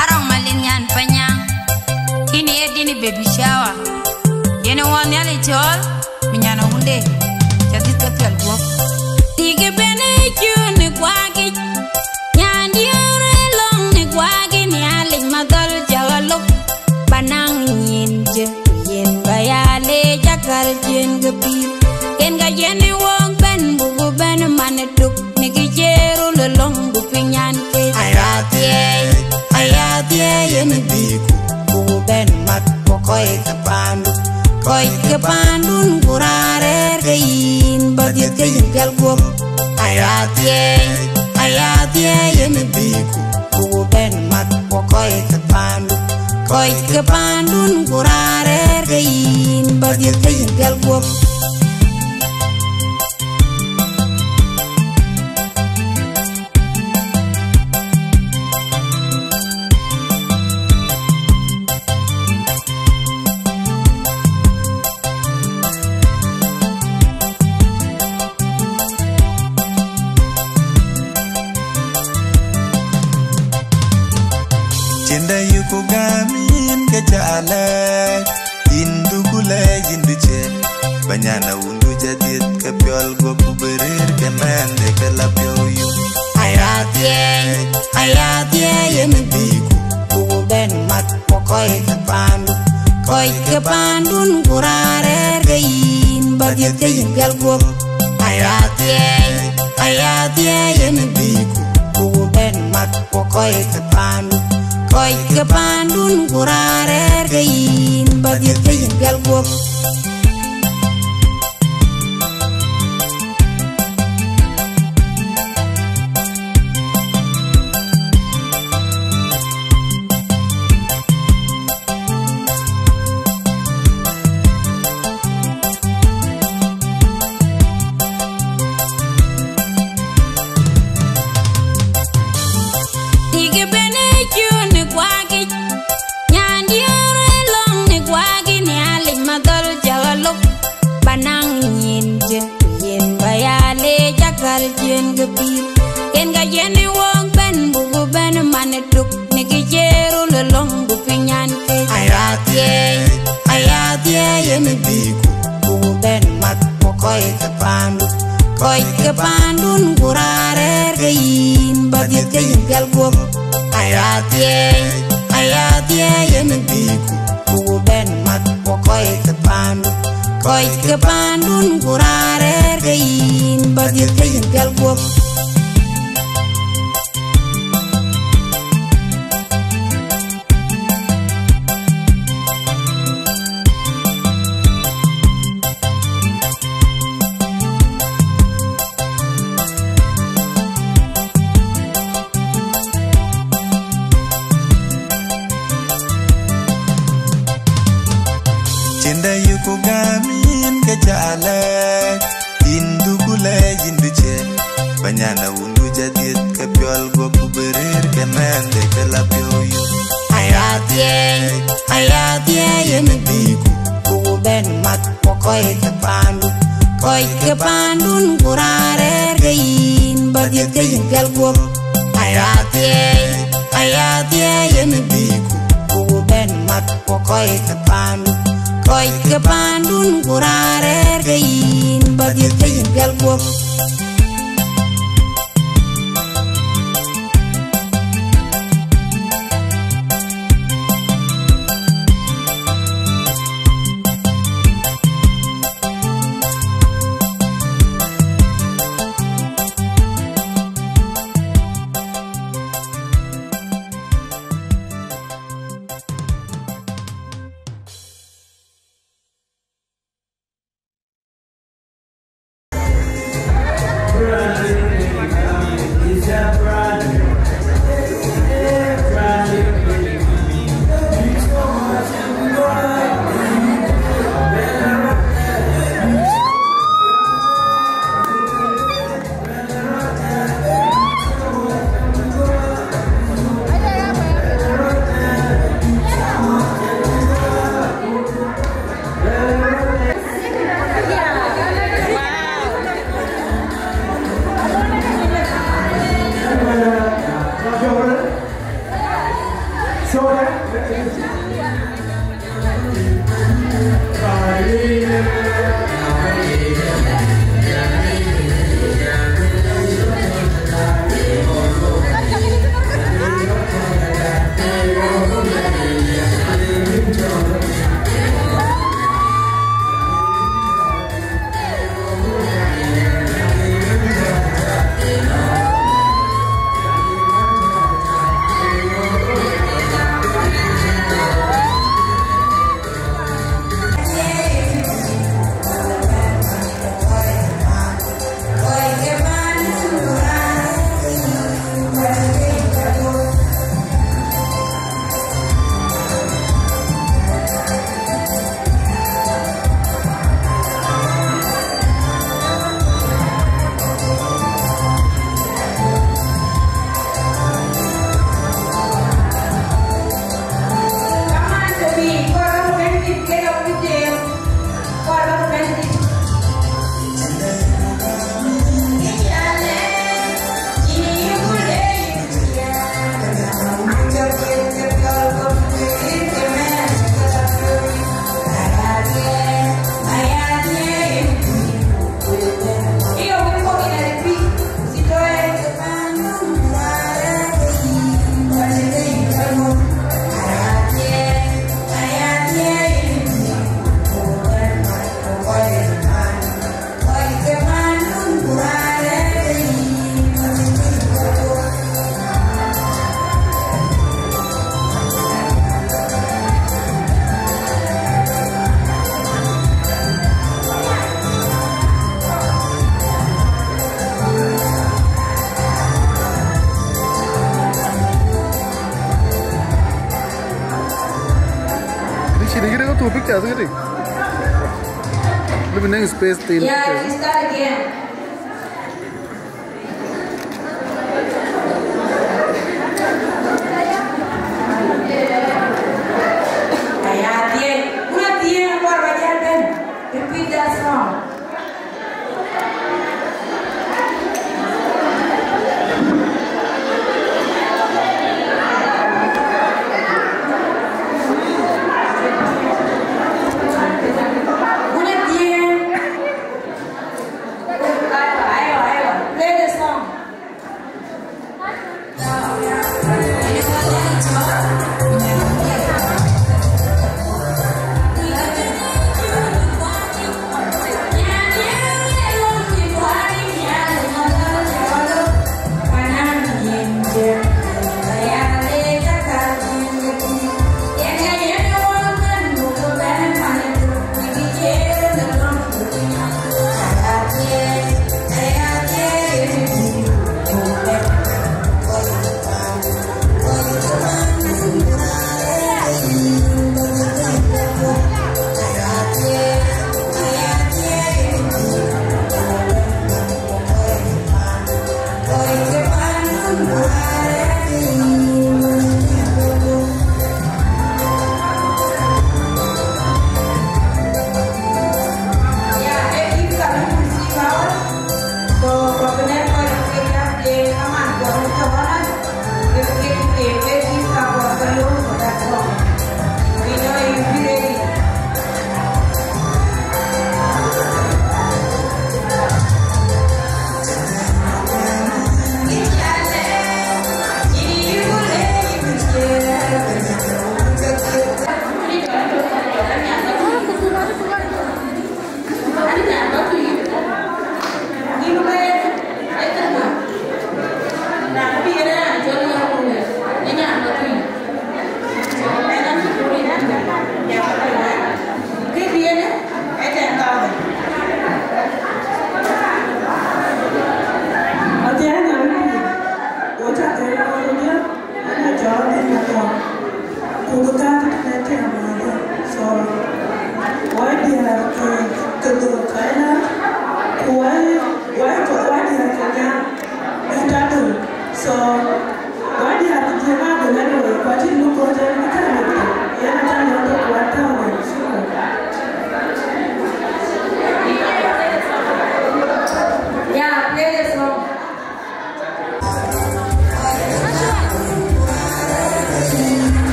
Arɔŋ Malith nyan Panyaŋ, yïn ye dïn baby shower, yen ë wɔ Nhialic cɔɔl, bï nyan awunde, cä dhiëth ke piɛl guɔ̈p. Tik ëbën ë cun ë kuakic, nyan diëër ë lɔ̈ŋ në kuakic, Nhialic madhɔl cä ɣa lok, bä naŋ nyin jë, ku yen bä ya leec akäl ciën ke pïïr. Yen ka yen ë wok bɛ̈n, buku bɛ̈n man ë tuk, në kë cï röl ë lɔ̈ŋ, ku piny nyan ke. Aya thiëëi, aya thiëëi, yen ë bïku, buku bɛ̈n mat, ku kɔc ke paandu, kɔc ke paandun, ku raan rɛ̈ɛ̈r ke yïn, bä dhiëth ke yïn piɛl guɔ̈p. Aya thiëëi, aya thiëëi, yen ë bïku, ku bɛ̈n mat, ku kɔc ke paandu, kɔc ke paandun, ku raan rɛ̈ɛ̈r ke yïn, bä dhiëth ke yïn piɛl guɔ̈p. Cïn dɛ yï ku gäm yïn ke cä lɛɛc, yïn du ku lɛɛc yïn du cië, bä nyan awundu cä dhiëth ke piɔl guɔ̈p ku bï rëër ke mɛɛnde ke la piɔ̈u yum. Aya thiëëi, aya thiëëi, yen ë bïku, ku bɛ̈n mat, ku kɔc ke paandu, kɔc ke paandun, ku raan rɛ̈ɛ̈r ke yïn, bä dhiëth ke yïn piɛl guɔ̈p. Aya thiëëi, aya thiëëi, yen ë bïku, ku bɛ̈n mat, ku kɔc ke paandu, kɔc ke paandun, ku raan rɛ̈ɛ̈r ke yïn, bä dhiëth ke yïn piɛl guɔ̈p. Tik ëbën ë cun ë kuakic, nyan diëër ë lɔ̈ŋ në kuakic, Nhialic madhɔl cä ɣa lok, bä naŋ nyin jë, ku yen bä ya leec akäl ciën ke pïïr. Yen ka yen ë wok bɛ̈n, buku bɛ̈n man ë tuk, në kë cï röl ë lɔ̈ŋ, ku piny nyan ke. Aya thiëëi, aya thiëëi, yen ë bïku, ku bɛ̈n mat, ku kɔc ke paandu, kɔc ke paandun, ku raan rɛ̈ɛ̈r ke yïn, bä dhiëth ke yïn piɛl guɔ̈p. Aya thiëëi, aya thiëëi, yen ë bïku, ku bɛ̈n mat, ku kɔc ke paandu, kɔc ke paandun, ku raan rɛ̈ɛ̈r ke yïn, bä dhiëth ke yïn piɛl guɔ̈p. Cïn dɛ yï ku gäm yïn ke cä lɛɛc, yïn du ku lɛɛc yïn du cië, bä nyan awundu cä dhiëth ke piɔl guɔ̈p ku bï rëër ke mɛɛnde ke la piɔ̈u yum. Aya thiëëi, aya thiëëi, yen ë bïku, ku bɛ̈n mat, ku kɔc ke paandu, kɔc ke paandun, ku raan rɛ̈ɛ̈r ke yïn, bä dhiëth ke yïn piɛl guɔ̈p. Aya thiëëi, aya thiëëi, yen ë bïku, ku bɛ̈n mat, ku kɔc ke paandu, kɔc ke paandun, ku raan rɛ̈ɛ̈r ke yïn, bä dhiëth ke yïn piɛl guɔ̈p. That's good. Let me name space thing. Yeah, we start again. Aya, tieng. Kuna tieng, kuar ba jal ben. Repeat that song.